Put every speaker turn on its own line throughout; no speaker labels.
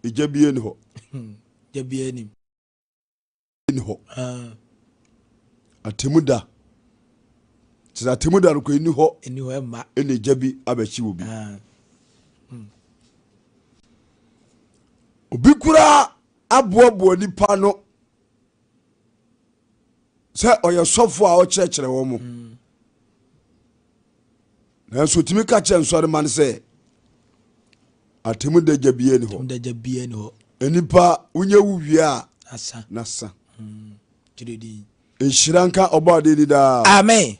Egya bia ni hɔ.
Gya bia nim.
Ni hɔ. Atemu da. Kyerɛ atemu da no kɔ ɛni hɔ.
Ɛni hɔ ɛmma.
Ɛna egya bi abɛkye wɔ bi. Obi koraa aboaboa nipa no sɛ ɔyɛ sɔfo a ɔkyerɛkyerɛ wɔn mo. Nanso otumi ka kyerɛ nsɔrema no sɛ atemu da gya biara ni hɔ.
Da gya biara ni hɔ.
Nipa wonyɛ wo wie a
asa.
Nasa.
Kyerɛ
Nhyira nka ɔbɔ ade ni daa.
Amen.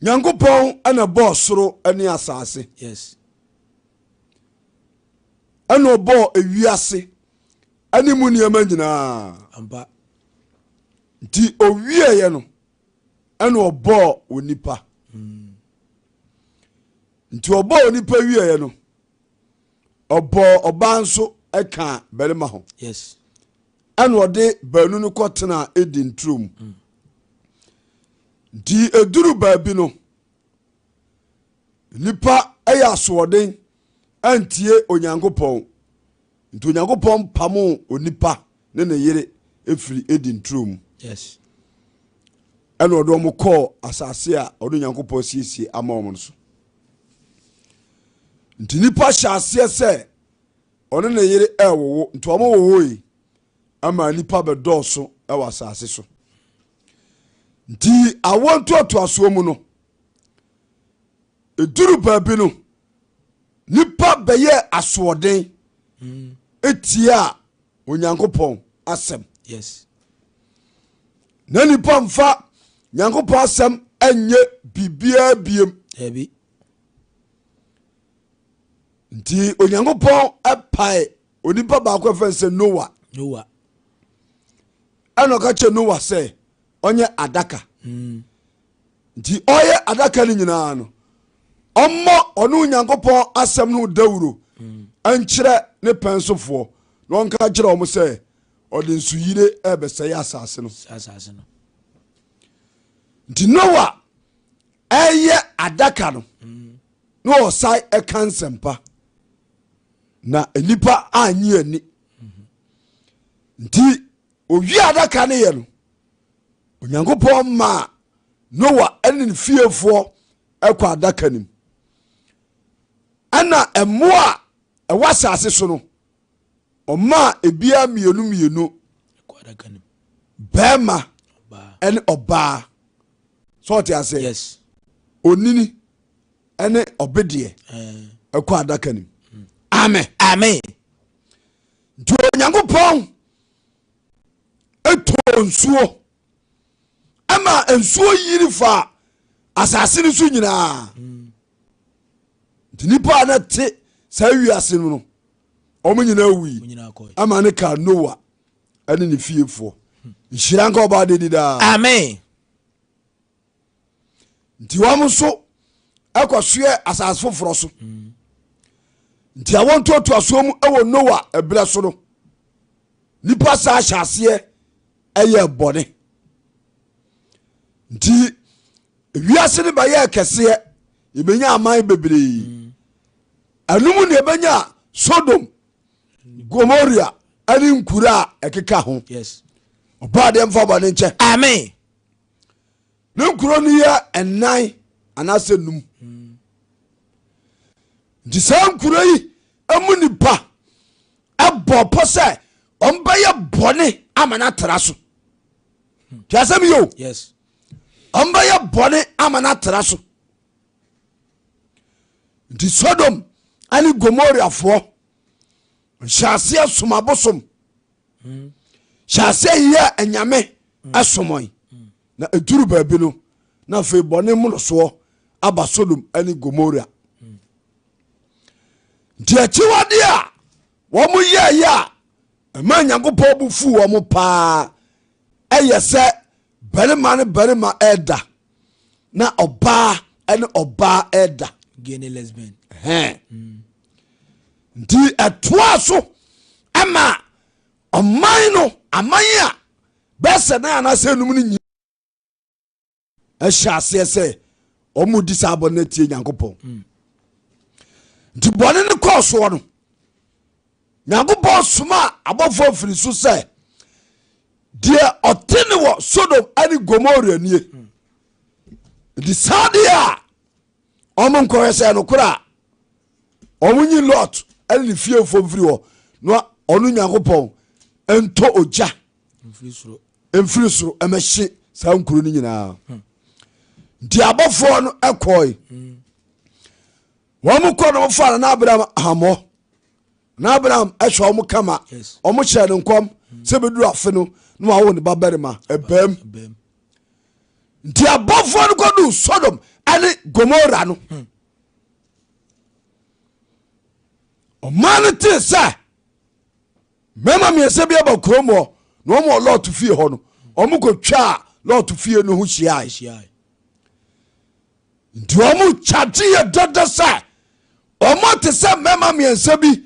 Nyankopɔn ɛna bɔɔ soro ne asase.
Yes.
Ɛna ɔbɔɔ ewiase ɛne mu nneɛma nyinaa.
Ampa.
Nti owieɛ no ɛna ɔbɔɔ onipa. Nti ɔbɔɔ onipa wieɛ no ɔbɔɔ ɔbaa nso ɛka barima ho.
Yes.
Ɛna ɔde baanu no kɔtenaa Eden turo mu. Nti ɛduru baabi no nipa yɛ asoɔden antie Onyankopɔn. Nti Onyankopɔn pamoo onipa ne ne yere firi Eden turo mu.
Yes.
Ɛna ɔde wɔn kɔɔ asase a ɔde Onyankopɔn siesie ama wɔn no so. Nti nipa hyɛ aseɛ sɛ ɔne ne yere ɛrewowo. Nti wɔn wowoe ama nipa bɛdɔɔso wɔ asase so. Nti awoɔ ntoatoasoɔ mu no ɛduru baabi no nipa bɛyɛ asoɔden ɛtia Onyankopɔn asɛm.
Yes.
Na nipa mfa Nyankopɔn asɛm ɛnyɛ biribiara biem.
Dabi.
Nti Onyankopɔn ɛpae onipa baako ɛfɛn sɛ Noa.
Noa.
Ɛna ɔka kyerɛ Noa sɛ ɔnyɛ adaka. Nti ɔyɛ adaka no nyinaa no ɔmmɔ ɔne Onyankopɔn asɛm no dawuro nkyerɛ ne pɛn sofoɔ na ɔnka kyerɛ wɔn sɛ ɔde nsuyire ɛbɛsɛe asase no. Nti Noa ɛyɛ adaka no na ɔsae ɛka nsɛmpa na nnipa annye ani. Nti owie adaka no yɛ no Onyankopɔn maa Noa ne ne fiefoɔ ɛkɔ adaka no mu. Ɛna mmoa a ɛwɔ asase so no ɔmaa ebiara mmienu mmienu, bɛrima ɛne ɔbaa. Sɛ ɔte aseɛ?
Yes.
Onini ɛne ɔbedeɛ ɛkɔ adaka no mu. Amen.
Amen.
Nti Onyankopɔn ɛtɔɔ nsuo ɛma nsuo yiri fa asase no so nyinaa. Nti nipa a na te saa wiase no no ɔmo nyinaa wui ama ne ka Noa ɛne ne fiefoɔ. Nhyira nka ɔbaa de di daa.
Amen.
Nti wɔn nso ɛkɔsoɛ asase foforɔ so. Nti awɔ ntoatoasoɔ mu ɛwɔ Noa ɛberɛ so no nipa saa hyɛ aseɛ ɛyɛ bɔne. Nti wiase no bɛyɛɛ kɛseɛ, yɛbɛnya aman bebree. Ɛno mu ne yɛbɛnya Sodom, Gomoria ɛne nkura a ɛkeka ho.
Yes.
Ɔbɔadeɛ mfa bɔne nkyɛ.
Amen.
Ne nkuro no yɛ ɛnan anaasɛ num. Nti saa nkuro yi mu nipa ɛbɔ pɔ sɛ ɔmbɛyɛ bɔne ama no atra so. Nti asɛm yi o.
Yes.
Ɔmbɛyɛ bɔne ama no atra so. Nti Sodom ne Gomoriafoɔ nhyɛaseɛ som abosom, hyɛ aseɛ yɛ anyame ɛsomɔn. Na ɛduru baabi no na afei bɔne mmorosoɔ aba Sodom ne Gomora. Nti akyiwadeɛ a wɔn yɛɛyɛ a ɛma Nyankopɔn bo fuu wɔn paa ɛyɛ sɛ barima ne barima ɛda na ɔbaa ne ɔbaa ɛda.
Gay ne lesbian.
Nti ɛtoa so ɛma ɔman no aman a bɛsɛ nan anaasɛ enum no nyinaa ɛhyɛ aseɛ sɛ wɔn di saa abɔ no atie Nyankopɔn. Nti bɔne no kɔɔ soɔ no, Nyankopɔn somaa abɔfoɔ firi so sɛ deɛ ɔte ne wɔ Sodom ne Gomora nie. Nti saa deɛ a ɔmo nkɔhwɛ sɛ nokorɛ a ɔmo nyi Lot ne ne fiefoɔ mfiri hɔ na ɔno Nyankopɔn ntɔ ogya mfiri soro ɛmɛhye saa nkuro no nyinaa. Nti abɔfoɔ no ɛkɔe. Wɔn kɔ no wɔfa no na Abraham ahammɔ na Abraham ɛhwɛ wɔn kama. Wɔn hyɛ no nkɔm sɛ bɛduru afe no na wawo ne ba barima. Ɛbam. Nti abɔfoɔ no kɔdu Sodom ɛne Gomora no, ɔma no tee sɛ mmarima mmiɛnsa bi aba kurom hɔ na wɔn wɔ Lɔt fie hɔ no, wɔn kɔtwaa Lɔt fie no ho hyiae. Nti wɔn kyagye yɛ dada sɛ wɔn te sɛ mmarima mmiɛnsa bi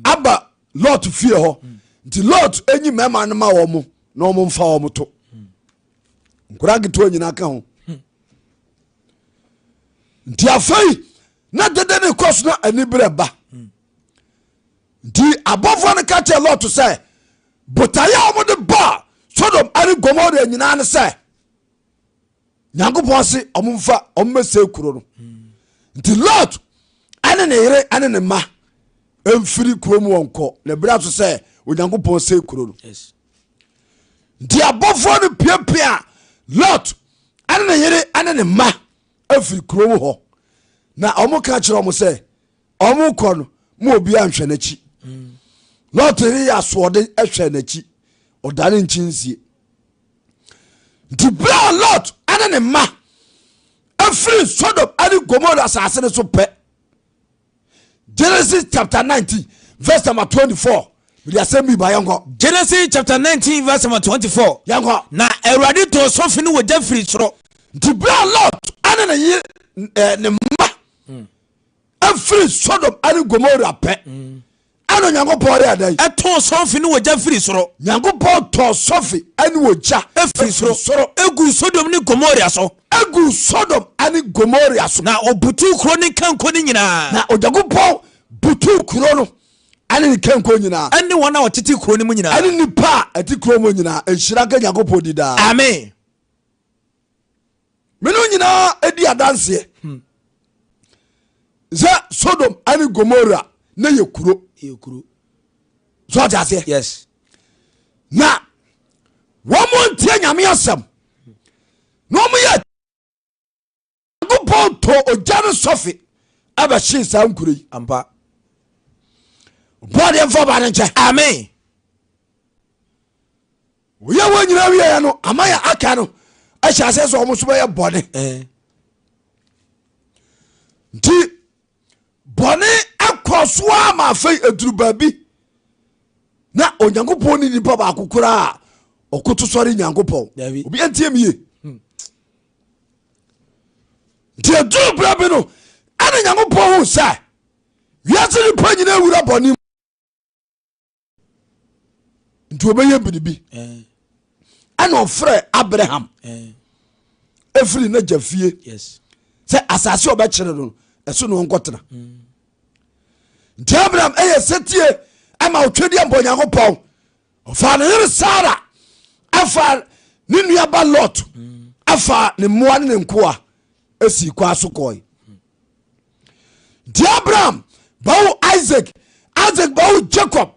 aba Lɔt fie hɔ. Nti Lɔt enyi mmarima no ma wɔn na wɔn mfa wɔn to. Nkora nketewa nyinaa ka ho. Nti afei na dede ne kɔ so na aniberɛ ba. Nti abɔfoɔ no ka kyerɛ Lɔt sɛ botaeɛ a wɔde baa Sodom ne Gomora nyinaa ne sɛ Nyankopɔn se ɔmomfa ɔmmɛsɛe kuro no. Nti Lot ɛne ne yere ɛne ne mma mfiri kuro mu wɔnkɔ na berɛ so sɛ Onyankopɔn sɛe kuro no. Nti abɔfoɔ no piapia Lot ɛne ne yere ɛne ne mma afiri kuro mu hɔ na ɔmo ka kyerɛ ɔmo sɛ ɔmo kɔ no ma obi anhwɛ n'akyi. Lot yere yɛ asoɔden hwɛ n'akyi, ɔdane nkyinsie. Nti berɛ a Lot ɛne ne mma afiri Sodom ɛne Gomora asase no so pɛ, Genesis chapter 19 verse number 24, mede asɛm bi ba, yɛnkɔ.
Genesis chapter 19 verse number 24.
Yɛnkɔ.
Na Awurade tɔɔ sɔfe no wɔ gya firi soro.
Nti berɛ a Lot ɛne ne yere ne mma afiri Sodom ɛne Gomora pɛ, ɛna Onyankopɔn yɛ dɛn?
Ɛtɔɔ sɔfe ne ogya firi soro.
Nyankopɔn tɔɔ sɔfe ɛne ogya
ɛfiri soro egu Sodom ne Gomora so.
Egu Sodom ɛne Gomora so.
Na ɔbutuu kuro ne nkanko no nyinaa.
Na Onyankopɔn butuu kuro no ɛne ne kanko nyinaa.
Ɛne wɔn a wɔtete kuro no mu nyinaa.
Ɛne nipa a ɛte kuro mu nyinaa. Nhyira nka Nyankopɔn di daa.
Amen.
Mene nyinaa di adanseɛ sɛ Sodom ne Gomora ne yɛ kuro. So ɔte aseɛ?
Yes.
Na wɔn mo ntie Nyame asɛm na wɔn yɛ Nyankopɔn tɔ ogya no sɔfe ɛbɛhyee saa nkuro yi.
Ampa.
Bɔdeɛ mfa ba no nkyɛ.
Amen.
Woyɛ wɔn nyina wieɛ no, ama yɛ aka no ahyɛ aseɛ sɛ ɔmo so bɛyɛ bɔne. Nti bɔne akɔ so a ma afei aduru baabi na Onyankopɔn ne nipa baako koraa a ɔkoto sɔre Nyankopɔn. Obi antie me ye. Nti aduru berɛ bi no ɛne Nyankopɔn hu sɛ wiase nipa nyina wura bɔne mu, nti ɔbɛyɛ biribi. Ɛna ɔfrɛ Abraham ɛfiri n'agya fie sɛ asase a ɔbɛkyerɛ no ɛso na ɔnkɔtena. Nti Abraham ɛyɛ sɛtie ɛma ɔtwɛdeɛ mbɔ Onyankopɔn. Ɔfaa ne yere Sara, ɛfa ne nuaba Lot, ɛfa ne mmoa ne ne nkoa ɛsii kwa so kɔe. Nti Abraham bɛwo Isaac, Isaac bɛwo Jacob,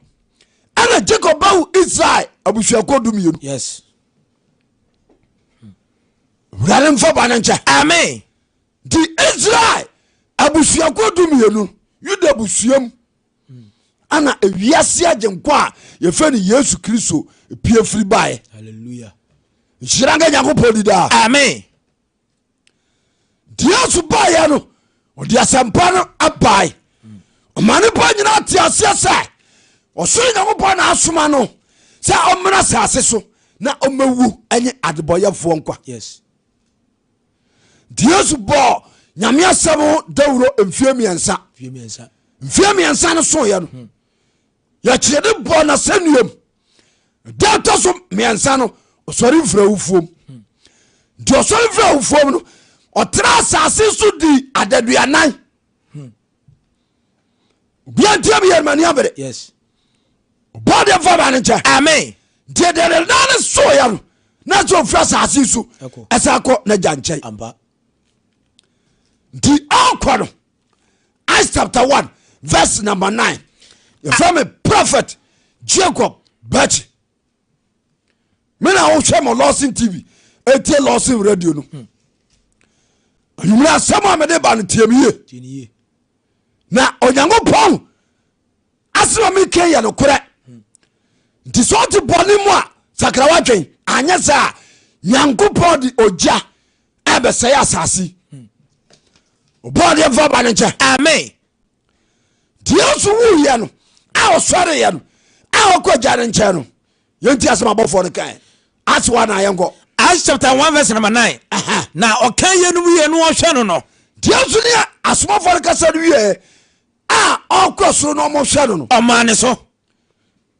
ɛna Jacob bɛwo Israel abusuakuo 12.
Yes.
Wurade mfa ba no nkyɛ.
Amen.
Nti Israel abusuakuo 12, Yuda busuam ana ewiase agyenkwa a yɛfrɛ no Yesu Kristo pie firi baeɛ.
Hallelujah.
Nhyira nka Nyankopɔn di daa.
Amen.
Nti Yesu baeɛ no, ɔde asɛmpa no abae ɔma nipa nyinaa te aseɛ sɛ ɔsoro Nyankopɔn na asoma no sɛ ɔmmra asase so na ɔmmɛwu ɛnye adebɔyɛfoɔ nkwa.
Yes.
Nti Yesu bɔɔ Nyame asɛm ho dawuro mfie 3.
Mfie 3.
Mfie 3 no soeɛ no, yɛkyerɛ de bɔɔ n'asɛnnuam. Da ɛtɔ so mmiɛnsa no, ɔsɔre mfiri awufuom. Nti ɔsɔre mfiri awufuom no, ɔtena asase so di adaduanan. Obia ntia mi yɛ mani abere.
Yes.
Bɔdeɛ mfa ba no nkyɛ.
Amen.
Nti deɛ ne nan no soeɛ no na sɛ ɔfiri asase so ɛsɛ akɔ n'agya nkyɛn.
Ampa.
Nti ɔkɔ no Acts chapter 1 verse number 9 yɛfrɛ me prophet Jacob Bakyi me na wohwɛ mo Lawson TV ɛtie Lawson radio no anwummerɛ asɛm a mede ba no tie me yie na Onyankopɔn asɛm a meka yɛ nokorɛ nti sɛ ɔte bɔne mu a sakra woadwen anyɛ sɛ a Nyankopɔn de ogya ɛbɛsɛe asase ɔbɔɔdeɛ mfa ba no nkyɛ.
Amen.
Nti Yesu wuyɛ no a ɔsɔreyɛ no a ɔkɔ agya no nkyɛn no yɛnti asɛm abɔfoɔ no kae ase wa na yɛnkɔ.
Acts chapter 1 verse number 9. Na ɔka yeinom wie no ɔhwɛ no.
Nti Yesu ne asomafoɔ no kasa no wie a ɔkɔ soro na ɔmohwɛ no.
Ɔmaa ne so.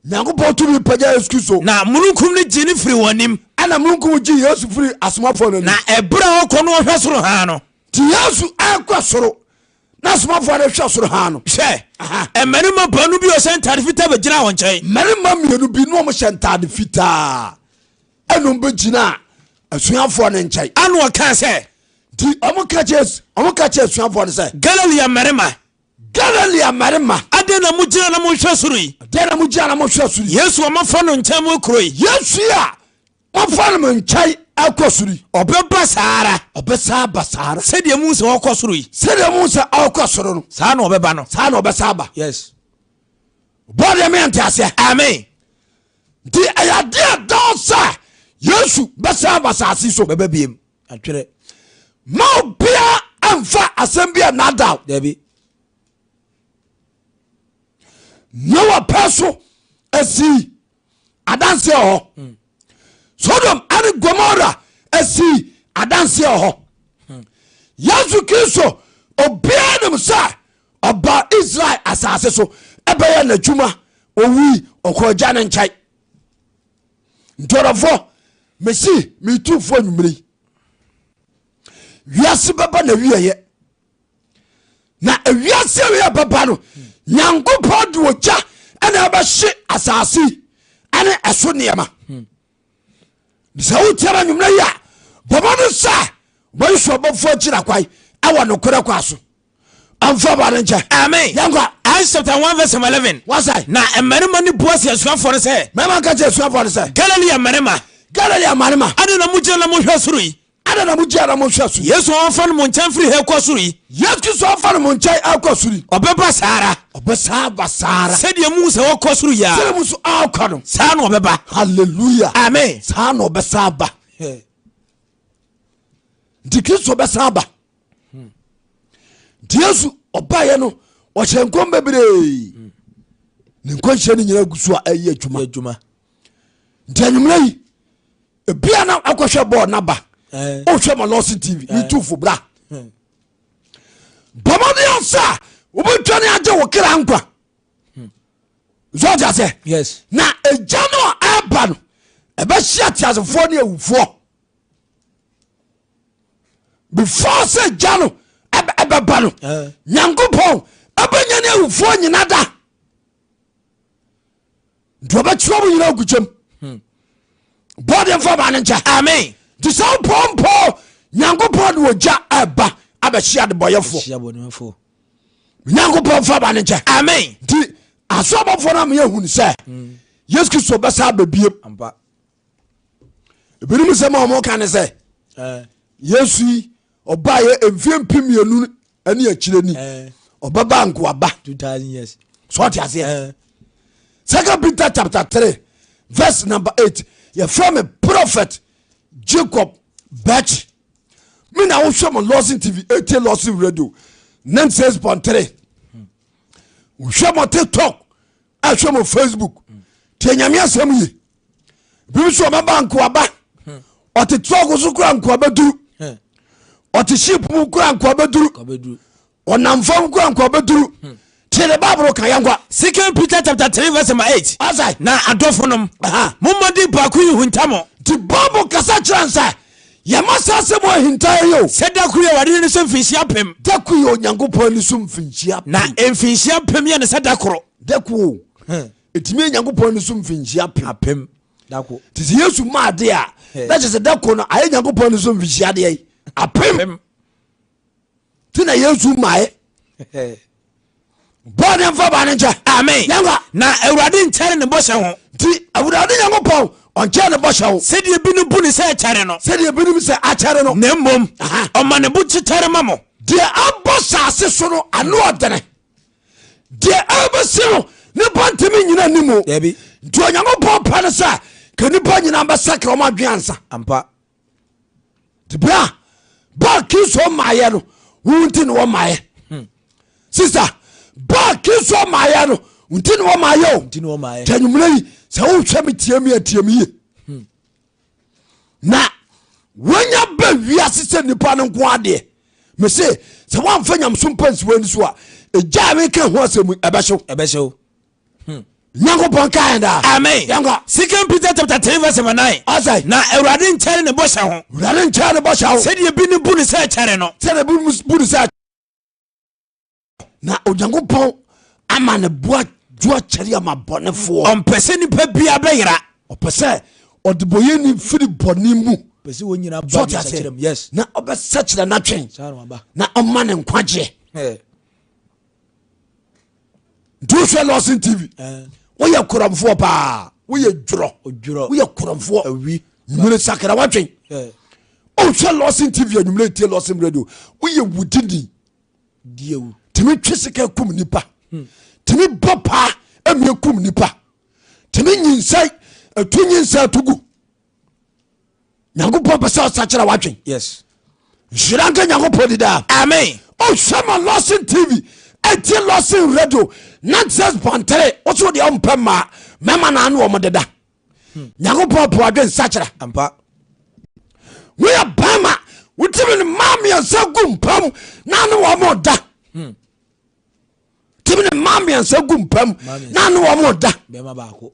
Nyankopɔn tumi pagya Yesu Kristo.
Na mununkum no gye no firi wɔn anim.
Ɛna mununkum gye Yesu firi asomafoɔ no anim.
Na ɛberɛ a ɔkɔ no ɔhwɛ soro haa no.
Nti Yesu ɛkɔ soro na asomafoɔ no hwɛ soro haa no.
Hwɛ, mmarima baanu bi a wɔhyɛ ntade fitaa bɛgyinaa wɔn nkyɛn.
Mmarima mmienu bi na wɔhyɛ ntade fitaa ɛna wɔn bɛgyinaa asuafoɔ no nkyɛn.
Ana ɔkaa sɛ.
Nti wɔn ka kyerɛ asuafoɔ no sɛ.
Galilea mmarima.
Galilea mmarima.
Adɛn na mogyina na mohwɛ soro yi?
Adɛn na mogyina na mohwɛ soro yi?
Yesu a moafa no nkyɛn mu kuro yi.
Yesu a moafa no mo nkyɛn akɔ soro yi.
Ɔbɛba saa ara.
Ɔbɛsa aba saa ara.
Sɛdeɛ muhu sɛ ɔkɔ soro yi.
Sɛdeɛ muhu sɛ ɔkɔ soro no.
Saa na ɔbɛba no.
Saa na ɔbɛsa aba.
Yes.
Bɔdeɛ me ante aseɛ.
Amen.
Nti ɛyɛ adeɛ a sɛ Yesu bɛsa aba asase so.
Bɛba biem. Atwerɛ.
Ma obia amfa asɛm bi a nadaw.
Dabi.
Noa pɛ so asi adanseɛ wɔ hɔ. Sodom ane Gomora asi adanseɛ wɔ hɔ. Yesu Kristo obiara nim sɛ ɔba Israel asase so ɛbɛyɛ n'adwuma owui ɔkɔ agya ne nkyɛn. Nti ɔdɔfoɔ mesi metufoɔ anwummere yi wiase bɛba na wieɛ na ewiase awie bɛba no Nyankopɔn de ogya ɛna ɛbɛhye asase ɛne ɛso nneɛma. Sɛ wotia no anwummerɛ yi a bɔbɔ no sɛ wɔyɛ ɔbɔfoɔ akyira kwae ɛwɔ nokorɛ kwa so ɔmfa bɔne nkyɛ.
Amen.
Yɛnkɔ.
Acts chapter 1 verse 11.
Wasae.
Na mmarima no bua se asuafoɔ no sɛ.
Mmarima ka kyerɛ asuafoɔ no sɛ.
Galilea mmarima.
Galilea mmarima.
Adɛn na mogyina na mohwɛ soro yi?
Adɛn na mogyina na mohwɛ soro yi?
Yesu a wɔafa no mo nkyɛn firi ha rekɔ soro yi.
Yesu Kristo a wɔafa no mo nkyɛn rekɔ soro yi.
Ɔbɛba saa ara.
Ɔbɛsan aba saa ara.
Sɛdeɛ muhu sɛ ɔrekɔ soro yi ara.
Sɛdeɛ muhu sɛ ɔrekɔ no.
Saa na ɔbɛba.
Hallelujah.
Amen.
Saa na ɔbɛsan aba. Nti Kristo bɛsan aba. Nti Yesu ɔbaeɛ no ɔhyɛ nkɔm bebree. Ne nkɔnhyɛ no nyina gu so a ɛyɛ adwuma. Nti anwummerɛ yi ebia na akɔhwɛ bɔɔl naba eh. wohwɛ ma lɔsen tv ne eh. tufo bra hmm. bɔmmɔden asa a wobɛtwa ne agye wo kra nkwa so ɔte aseɛ na ɛgya no a ɛba no ɛbɛhye ateasefoɔ ne awufoɔ before sɛ gya no ɛbɛba no eh. Nyankopɔn ɛbɛnya ne awufoɔ nyina da nti ɔbɛkyerɛ mo nyina agugyam hmm. bɔde mfa ba no nkyɛ.
Amen.
Nti sɛ wopɔmpɔ Nyankopɔn de ogya ɛba abɛhye adebɔyɛfoɔ. Nyankopɔn fa ba no nkyɛ.
Amen.
Nti asɔbɔfoɔ no ameyɛ hunu sɛ Yesu Kristo bɛsa abɛbiem. Ebinom sɛ ma ɔmo ka ne sɛ eh. Yesu yi ɔbaayɛ mfie 2000 ne akyire ni eh. ɔbɛba nkoaba so ɔte aseɛ eh. Second Peter chapter 3 verse number 8 yɛfrɛ me prophet Jacob Bɛkyi me na wohwɛ mo Lawson TV ɛtie Lawson radio 96.3 wohwɛ mo TikTok ɛhwɛ mo Facebook tie Nyame asɛm yi bibi so ɔbɛba nkoaba ɔte trɔk so kora nkoa bɛduru ɔte ship mu kora nkoa bɛduru ɔnam fam kora nkoa bɛduru tie ne Bible ka yɛnkwa.
Second Peter chapter 3 verse number 8.
Ɔsɛ.
Na adɔfo nom, mommɔden baako yi hunta mo.
Nti Bible kasa kyerɛ n sɛ Yɛma saa asɛm ahinta yɛ o.
Sɛ da koro yɛ Awurade ani so mfinhyia apem.
Da koro yɛ Onyankopɔn ani so mfinhyia
Na mfinhyia apem yɛ ne sɛ da koro.
Da koro ɛtumi yɛ Nyankopɔn ani so mfinhyia apem.
Apem da koro.
Nti sɛ Yesu ma ade a na kyerɛ sɛ da koro no ayɛ Nyankopɔn ani so mfinhyia adeɛ yi apem. Nti na Yesu maeɛ. Bɔne mfa ba no nkyɛ.
Amen.
Yɛnkɔ.
Na Awurade nkyɛre ne bɔhyɛ ho.
Nti Awurade Nyankopɔn ɔnkyɛre ne bɔhyɛ ho.
Sɛdeɛ binom bu ne sɛ akyɛre no.
Sɛdeɛ binom sɛ akyɛre no.
Na mmom ɔma ne bo kyekyɛre ma mo.
Deɛ abɔ saase so no ano ɔdene. Deɛ ɛbɛsi no nipa ntumi nyina anim o.
Dabi.
Nti Onyankopɔn pɛ no sɛ ka nipa nyina bɛsakra wɔn adwene ansa.
Ampa.
Nti berɛ a baa Kristo maayɛ no wo nti ne wɔmaayɛ hmm. sista baa Kristo maayɛ no nti ne wɔmaayɛ o nti anwummerɛ yi sɛ wohwɛ me tie me atie me yie hmm. na wonya ba wiase sɛ nipa no nko adeɛ mese sɛ woamfa nyamesom pa nsiwa ni so a ɛgya a meka ho asɛm ɛbɛhyew
ɛbɛhyew
Hmm. Nyankopɔn ka yɛn daa.
Amen.
Yɛnkɔ.
Second Peter chapter 3 verse number 9.
Ɔsɛ.
Na Awurade nkyɛre ne bɔhyɛ ho.
Awurade nkyɛre ne bɔhyɛ ho.
Sɛdeɛ bi ne bu ne sɛ kyɛre no.
Sɛdeɛ bi bu ne sɛ. Na Onyankopɔn ama ne boa dwoa kyɛre ama bɔnefoɔ.
Ɔmpɛ sɛ nipa bia bɛyera.
Ɔpɛ sɛ ɔdebɔyɛni firi bɔne mu.
Pɛ sɛ wɔn nyinaa ba ne nsakyerɛ mu. Yes.
Na ɔbɛsɛkyerɛ n'atwɛn. Na ɔma ne nkwagyeɛ. Nti wohwɛ Lawson TV eh. woyɛ korɔmfoɔ paa woyɛ dworɔ woyɛ korɔmfoɔ nwumere sakra wadwen eh. wohwɛ Lawson TV anwumere tie Lawson radio woyɛ wudini tumi twe sika kum nipa hmm. tumi bɔ paa ɛmie kum nipa tumi nyinsɛn ɛtu nyinsɛn to gu Nyankopɔn pɛ sɛ ɔsakyera wadwen.
Yes.
Nhyira nka Nyankopɔn di daa.
Amen.
Ɔhwɛ ma Lawson TV ɛtie Lawson radio 96.3 woso deɛ ɔmpɛ mmaa mɛma na ano wɔn deda. Hmm. Nyankopɔn pɛ wadwen sakyera.
Ampa.
Woyɛ bɛrima wotumi ne mmaa mmiɛnsa gu mpam na ano wɔn da. Hmm. Tumi ne mmaa mmiɛnsa gu mpam na ano wɔn da.
Bɛrima baako.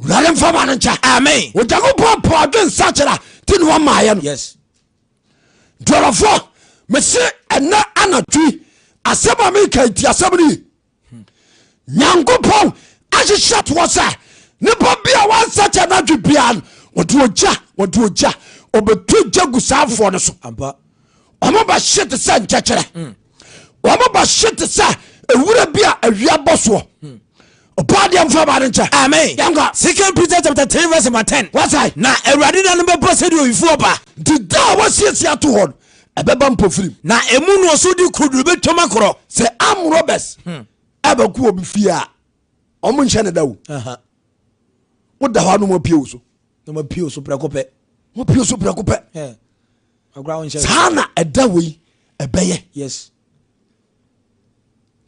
Wurade mfa ma no nkyɛ.
Amen.
Onyankopɔn pɔ adwe nsakyera nti ne wɔmaayɛ no.
Yes.
Nti mese ɛnɛ anadwo yi asɛm a meka nti asɛm no yi. Nyankopɔn ahyehyɛ toɔ sɛ nipa bi a wansakyɛ no adwe biara no wɔde ogya wɔde ogya ɔbɛtu gya gu saa afoɔ no so.
Ampa.
Ɔmo bɛhye te sɛ nkyɛkyerɛ. Mm. Wɔn bɛhye te sɛ ewura bi a awia bɔ soɔ. Mm. Ɔbaa deɛ mfa ba no nkyɛ.
Amen.
Yɛnkɔ.
Second Peter chapter 3 verse number 10.
Wasae.
Na Awurade da no bɛba sɛdeɛ owifoɔ ba.
Nti da a wɔasiesie ato hɔ no ɛbɛba mpofirim.
Na emu na ɔso de kuruduru bɛtwam akorɔ.
Sɛ armed robbers hmm. ɛbɛko obi fie a ɔmo nhyɛ ne da o. Woda hɔ a na ɔmo apue wo so.
Na ɔmo apue wo so prɛko pɛ.
Ɔmo apue wo so prɛko pɛ. Saa na ɛda wei ɛbɛyɛ.
Yes.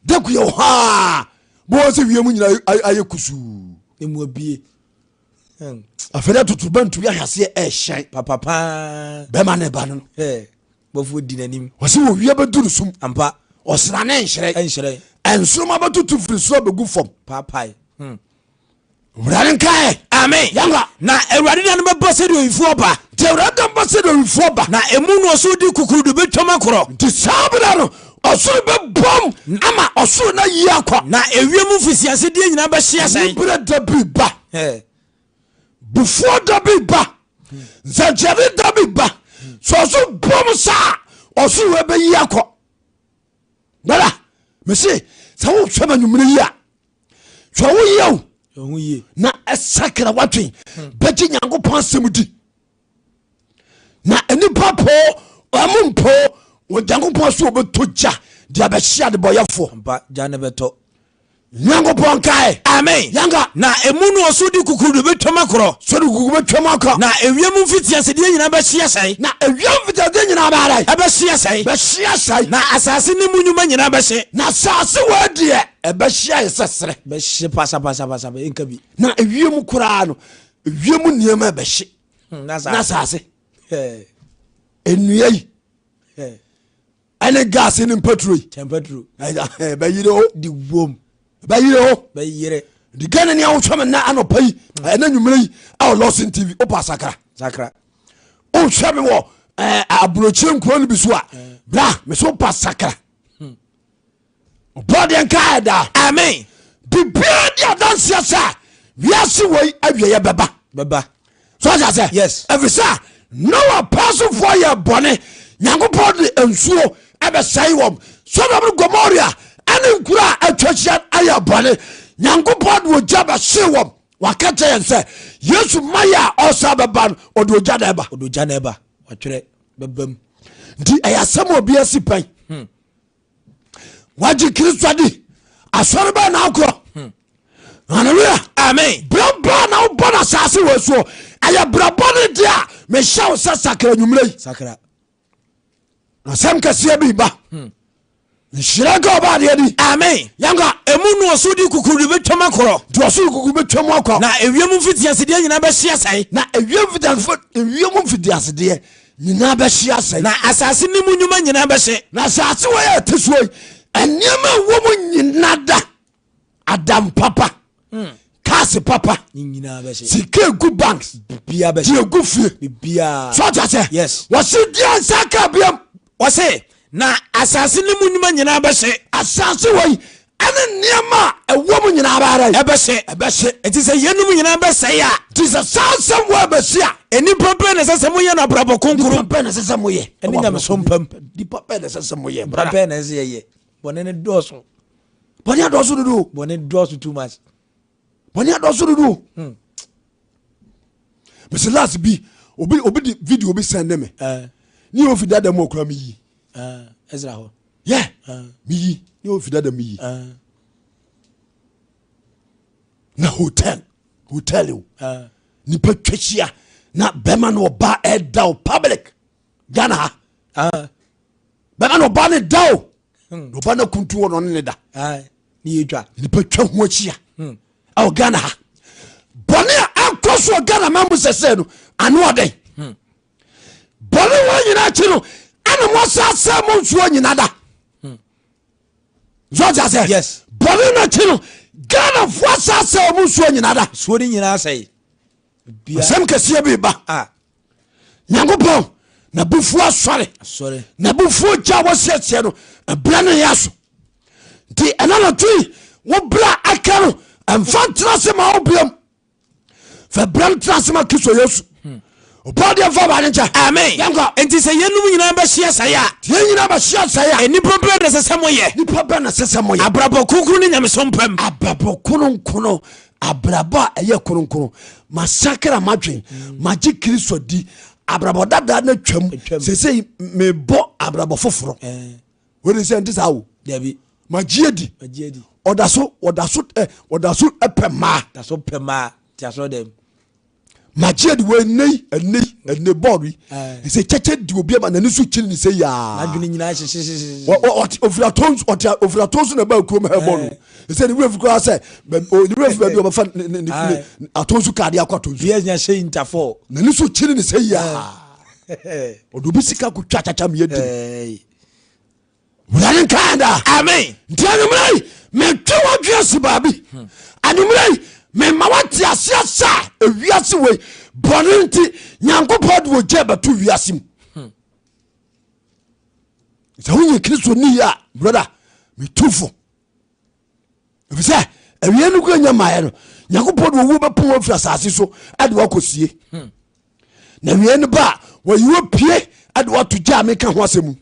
Da ku yɛ hɔ a bɔwɔ sɛ wiem nyina ayɛ kusuu.
Emu abie.
Hmm. Afei dɛ totorobɛnto bi ahwaseɛ ɛhyɛn.
Papapaa.
Bɛma ne ba no no.
Bɔfoɔ di n'anim.
Ɔsɛ wɔ wia bɛduru sum.
Ampa.
Ɔsra ne nhyerɛn.
Nhyerɛn.
Nsoroma bɛtutu firi soro abɛgu fam.
Paapae. Hmm.
Awurade nkae.
Amen.
Yɛnkɔ.
Na Awurade da no bɛba sɛdeɛ owifoɔ ba.
Nti Awurade da no bɛba sɛdeɛ owifoɔ ba.
Na emu na ɔsoro de kukurudu bɛtwam akorɔ.
Nti saa berɛ no ɔsoro bɛbom ama ɔsoro no ayi akɔ.
Na ewiem mfitiasedeɛ nyinaa bɛhye asɛe.
Aniberɛ da bi ba. Bufuo da bi ba. Nsɛnkyerɛnne da bi ba. Sɛ ɔsoro bom saa ɔsoro wei bɛyi akɔ. Bɛda mese sɛ wohwɛ ma nwumere yi a hwɛ wo yie o na ɛsakra wadwen hmm. bɛgye nyankopɔn asɛm di na nnipa poo ɔmo mpoo onyankopɔn so wɔbɛtɔ gya de abɛhye adebɔyɛfoɔ Nyankopɔn nkae.
Amen.
Yanka.
Na emu no ɔsoro de kukurudu bɛtwam akorɔ.
Soro de kukurudu bɛtwam akɔ.
Na ewiem mfitiasedeɛ nyinaa bɛhye asɛe.
Na ewiem mfitiasedeɛ nyinaa bɛyɛ dɛn?
Ɛbɛhye asɛe.
Bɛhye asɛe.
Na asase ne mu nnwuma nyinaa bɛhye.
Na asase wɔ deɛ ɛbɛhye ayɛ sɛ serɛ.
Bɛhye pasapasapasa ɛnka bi.
Na ewiem koraa no ewiem nneɛma ɛbɛhye. Hmm, na asase. Nnua yi. Ɛne gas ne mpaturo yi.
Tempaturo.
Ɛbɛyere o.
Di wom.
Bɛyere o.
Bɛyere.
Di Ghana ni ahohwɛ me nna anɔpa yi ɛna nwumere yi ɛwɔ Lawson TV opa sakra.
Sakra.
Wohwɛ me wɔ eh, aburokyire nkuro no bi so a, bra me so pa sakra. Ɔbɔdeɛ nka ɛdaa.
Amen.
Biribiara di adanseɛ sɛ wiase wei awieɛ bɛba.
Bɛba.
So ɔsɛ sɛ.
Yes.
Ɛfiri sɛ Noa paasofoɔ yɛ bɔne, Nyankopɔn de nsuo ɛbɛsɛe wɔm. Sodom ne Gomorrah ɛne nkuro a atwa ahyia ayɛ bɔne, Nyankopɔn de ogya bɛhye wɔm. Waka kyerɛ yɛn sɛ Yesu mayɛ a ɔsa bɛba no, ɔde ogya na ɛba.
Ɔde ogya na ɛba. Watwerɛ bɛba mu.
Nti ɛyɛ asɛm a obi asi pɛn. Wagye Kristo adi, asɔre bɛɛ na akorɔ. Hallelujah.
Amen.
Brɛbɔ na wobɔ no asase wɔ soɔ, ɛyɛ brɛbɔ no deɛ a mehyɛ wo sɛ sakra nwummerɛ yi.
Sakra.
Asɛm kɛseɛ bi ba. Nhyira nka ɔba adeɛ di.
Amen.
Yɛnka.
Emu no ɔsoro de kukurudu bɛtwam akorɔ.
Nti ɔsoro kuku bɛtwam akɔ.
Na ewiem mfitiasedeɛ nyinaa bɛhye asɛe.
Na ewiem mfitiasedeɛ nyinaa bɛhye asɛe.
Na asase ne mu nnwuma nyinaa bɛhye.
Na asase wɔ yɛ ɛte soɔ yi, nneɛma ɛwɔ mu nyina da adam papa, cars papa, sika egu banks, deɛ egu fie, so ɔte aseɛ.
Yes.
Wɔsi deɛ nsa ka biam.
Wɔse na asase ne mu nnwuma nyinaa bɛhye.
Asase wɔ yi ɛne nneɛma a ɛwɔ mu nyinaa bɛyɛ dɛ?
Ɛbɛhye.
Ɛbɛhye.
Nti sɛ yeinom nyinaa bɛsɛe a.
Nti sɛ saa nsɛm wɔ ɛbɛsi a.
Nnipa bɛn na ɛsɛ sɛ moyɛ no abrabɔ kronkron?
Nnipa bɛn na ɛsɛ sɛ moyɛ?
Ɛne nyamesom pam.
Nnipa bɛn na ɛsɛ sɛ moyɛ?
Nnipa bɛn na ɛsɛ yɛyɛ? Bɔne no dɔɔso.
Bɔne adɔɔso dodo.
Bɔne dɔɔso too much.
Bɔne adɔɔso dodo. Mese last bi obi obi di video bi send me. Ne yɛ ofi dada mu okura mi yi.
Ezra hɔ.
Yɛ mi yi ne yɛ ofi dada mi yi. Na hotel hotel o. Nipa twa hyia na bɛrima na ɔba ɛda o public Ghana ha. Bɛrima na ɔba ne da o. Na ɔba na kuntu wɔ na ɔne ne da. Nipa twa ho ahyia. Ɛwɔ Ghana ha. Bɔne a ɛkɔ so wɔ Ghana ma mu sɛsɛ no ano ɔdɛn. Bɔne wɔ nyina akyi no ɛna mo asase mo nsuo nyina da. So ɔte aseɛ?
Yes.
Bɔne no akyi no Ghanafoɔ asase mo nsuo nyina da.
Nsuo no nyinaa sɛe.
Asɛm kɛseɛ bi ba. Nyankopɔn nabufuo asɔre. Nabufuo gya wɔsiesie no ɛberɛ no yɛ so. Nti ɛna nɔtwe wo berɛ a aka no ɛmfa ntena se ma wo biam. Fa berɛ no tena se ma Kristo Yesu. Ɔbɔdeɛ mfa bɔne nkyɛ.
Amen.
Yɛnkɔ.
Enti sɛ yeinom nyinaa bɛhye asɛe a.
Yɛn nyinaa bɛhye asɛe a.
Nnipa bɛn na ɛsɛ sɛ moyɛ?
Nnipa bɛn na ɛsɛ sɛ moyɛ?
Abrabɔ kronkron ne nyamesom pam.
Abrabɔ kronkron, abrabɔ a ɛyɛ kronkron. Masakra m'adwen, magye Kristo di. Abrabɔ dada no atwam. Sesei mebɔ abrabɔ foforɔ. Wode sɛ nte saa o.
Dabi.
Magye adi. Ɔda so ɔda so ɔda so pɛ mmaa.
Da so pɛ mmaa te asɔre dɛm.
Magye adi wɔ ɛnɛ yi ɛnɛ yi ɛnɛ bɔɔl yi. Ɛsɛ kyɛkyɛ di obi ama n'ani so kyiri ne sɛ yaa.
N'adwene nyinaa hyehyehyehyɛ.
Ɔte ofiri atɔn ɔte ofiri atɔn so na ɛbaa kurom ha bɔɔl no. Ɛsɛ ne wura fi koraa sɛ ne wura fi baabi a ɔbɛfa ne ne ne atɔn so kaade akɔ atɔn so.
Bi anya hyɛ interfor.
N'ani so kyiri ne sɛ yaa. Ɔde obi sika ko twa kyakya mi adi. Wurade nka daa.
Amen.
Nti anwummerɛ yi metwe w'adwene asi baabi. Anwummerɛ yi mema woate aseɛ sɛ ewiase wei bɔne nti Nyankopɔn de ogya bɛto wiase mu. Sɛ wonyɛ Kristo ni a brother metu fo. Efisɛ awie no kura nya maɛ no Nyankopɔn de owuo bɛpon afiri asase so de wakɔsie. Na awie no ba a wɔyi wo pie de wato gya a meka ho asɛm mu.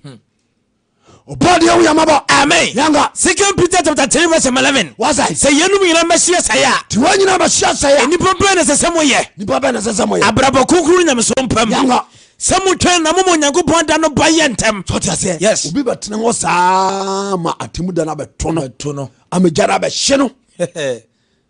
Ɔbɔdeɛ hu yɛn mmɔbɔ.
Amen.
Yɛnkɔ.
Second Peter chapter 3 verse 11.
Wasa.
Sɛ yeinom nyinaa bɛhye asɛe a.
Nti wɔn nyinaa bɛhye asɛe a.
Nnipa bɛn na ɛsɛ sɛ moyɛ?
Nnipa bɛn na ɛsɛ sɛ moyɛ?
Abrabɔ kronkron ne nyamesom pa mu.
Yɛnkɔ.
Sɛ motwɛn na moma Onyankopɔn da no ba yɛ ntɛm.
Sɛ ɔte aseɛ.
Yes.
Obi bɛtena hɔ saa ma atemmu da no abɛto no.
Bɛto no.
Ama gya no abɛhye no.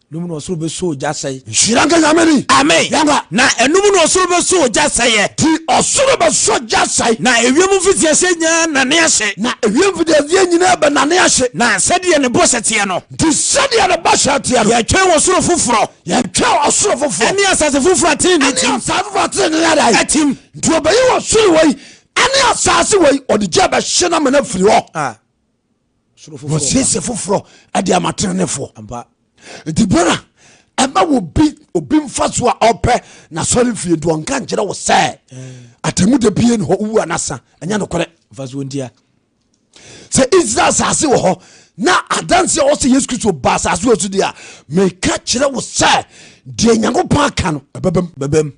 Ɛno mu na ɔsoro bɛsɔ ogya sɛe.
Nhyira nka Nyame din.
Amen.
Yɛnkɔ.
Na ɛno mu na ɔsoro bɛsɔ ogya sɛeɛ.
Nti ɔsoro bɛsɔ gya sɛe.
Na ewiem mfitiaseɛ nyinaa nane ahye.
Na ewiem mfitiaseɛ nyinaa bɛnane ahye.
Na sɛdeɛ ne bɔhyɛ teɛ no.
Nti sɛdeɛ ne bɔhyɛ teɛ no.
Yɛtwɛn ɔsoro foforɔ.
Yɛtwɛn ɔsoro foforɔ.
Ɛne asase foforɔ a tenenee tim.
Ɛne asase foforɔ a tenenee adan.
Ɛtim.
Nti ɔbɛyi ɔsoro wei ɛne asase wei ɔde gya bɛhye no amena firi hɔ.
Ah.
Wɔsiesie foforɔ ɛde ama tenenefoɔ. Nti brother, Ɛma wɔ bi obi mfa so a ɔpɛ n'asɔre fie nti ɔnka nkyerɛ wo sɛ atemu da bie ne hɔ wowu anasa ɛnyɛ nokorɛ.
Mfasoɔ ntia.
Sɛ Israel asase wɔ hɔ na adanse a ɔsɛ Yesu Kristo ba asase wɔ so deɛ a, meka kyerɛ wo sɛ deɛ Nyankopɔn aka no ɛbɛbam.
Bɛbam.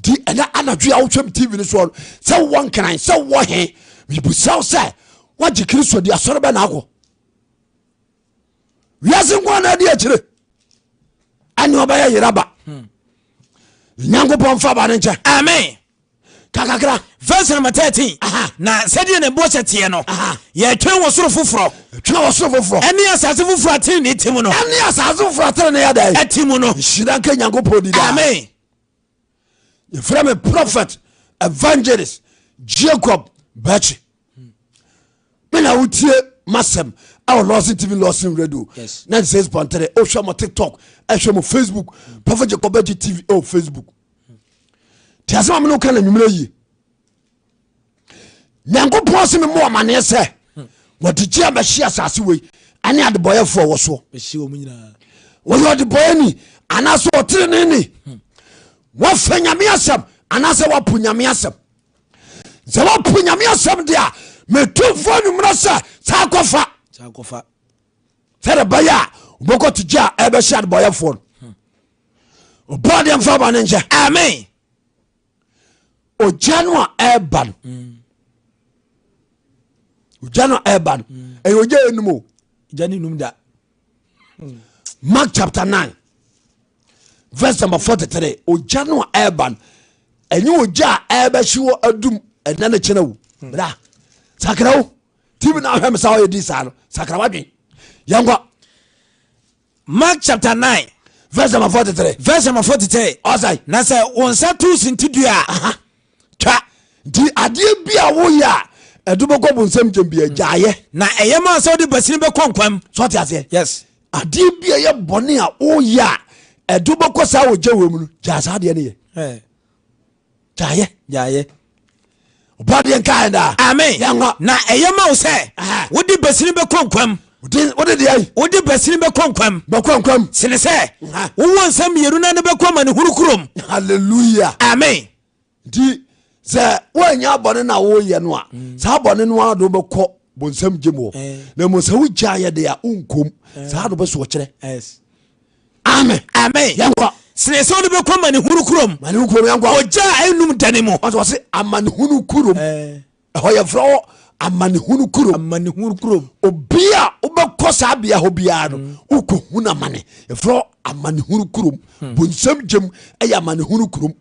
Nti ɛnɛ anadwo a wohwɛm TV no soɔ no, sɛ wowɔ Nkran, sɛ wowɔ he, mebusa wo sɛ woagye Kristo di, asɔre bɛ na akɔ? Wiase nko na adi akyire ɛne ɔbɛyɛ yeraba. Nyankopɔn mfa ba no nkyɛ.
Amen.
Kakakra.
Verse number 13. Na sɛdeɛ ne bɔhyɛ teɛ no, yɛtwɛn wɔ soro foforɔ.
Twɛn wɔ soro foforɔ.
Ɛne asase foforɔ atenenee te mu no.
Ɛne asase foforɔ atenenee yɛ dɛn?
Ɛte mu no.
Nhyira nka Nyankopɔn di daa.
Amen.
Yɛfrɛ me Prophet Evangelist Jacob Bɛkye. Me na wotie masɛm ɛwɔ Lawson TV, Lawson Radio.
Yes.
96.3. Wohwɛ mo TikTok, ɛhwɛ mo Facebook, Prophet Jacob Bɛkye TV ɛwɔ Facebook. Nti asɛm a mene woka na nwummerɛ yie, Nyankopɔn se memmɔ ɔmaneɛ sɛ wɔde gye a bɛhye asase wei ɛne adebɔyɛfoɔ wɔ soɔ. Wɔyɛ ɔdebɔyɛni anaasɛ ɔtenene ni, wɔfa Nyame asɛm anaasɛ wɔpo Nyame asɛm. Sɛ wɔpo Nyame asɛm deɛ a, metomfoɔ nwummerɛ sɛ saa kɔfa sɛde bɛyɛ a wobɛkɔ te gye a ɛbɛhye adebɔyɛfoɔ no. Ɔbɔɔ deɛ mfa ba no nkyɛ.
Amen.
Ogya no a ɛba no, ogya no a ɛba no, ɛyɛ ogya enum o.
Gya ne num da.
Mark chapter 9 verse number 43. Ogya no a ɛba no, ɛnyɛ ogya a ɛbɛhye wɔ adum ɛnɛ ne kyena wo bra. Sakra wo tv na ahwɛ me sa ɔyɛ di saa no, sakra wadwen. Yɛnkɔ.
Mark chapter 9
verse number 43.
Verse number 43.
Ɔsɛ
na sɛ wo nsa to sintidua a, twa.
Nti adeɛ bi a woyɛ a ɛde bɛkɔ bonsam gyem bi, agyaeɛ.
Na ɛyɛ ma sɛ wode basini bɛkɔ nkwam.
Sɛ ɔte aseɛ?
Yes.
Adeɛ bi a ɛyɛ bɔne a woyɛ a ɛde bɛkɔ saa wɔ gya wɔ mu no, gyaa saa adeɛ no yɛ. Gyaeɛ.
Gyaeɛ.
Ɔbɔdeɛ nkaɛ daa.
Amen.
Yɛnkɔ.
Na ɛyɛ ma wo sɛ wode basini bɛkɔ nkwam.
Wode deɛ
wode basini bɛkɔ nkwam.
Bɛkɔ nkwam.
Sene sɛ wowɔ nsa mmienu na ne bɛkɔ amanehunu kurom.
Hallelujah.
Amen.
Nti sɛ woanya bɔne na woyɛ no a, saa bɔne no ara de wobɛkɔ bonsam gyem hɔ. Na mmom sɛ wogyaeɛ deɛ a, wonkom saa de wobɛso ɔkyerɛ. Amen.
Amen.
Yɛnkɔ.
Sene sɛ wode bɛkɔ amanehunu kurom.
Amanehunu kurom, yɛnkɔ.
Ogya a ɛnum da ne mu.
Ɔsɛ wɔse amanehunu kurom. Ɛhɔ yɛfrɛ hɔ amanehunu kurom.
Amanehunu kurom.
Obi a wobɛkɔ saa bea hɔ biara no, wokɔhu no amane. Yɛfrɛ hɔ amanehunu kurom. Bonsam gyem ɛyɛ amanehunu kurom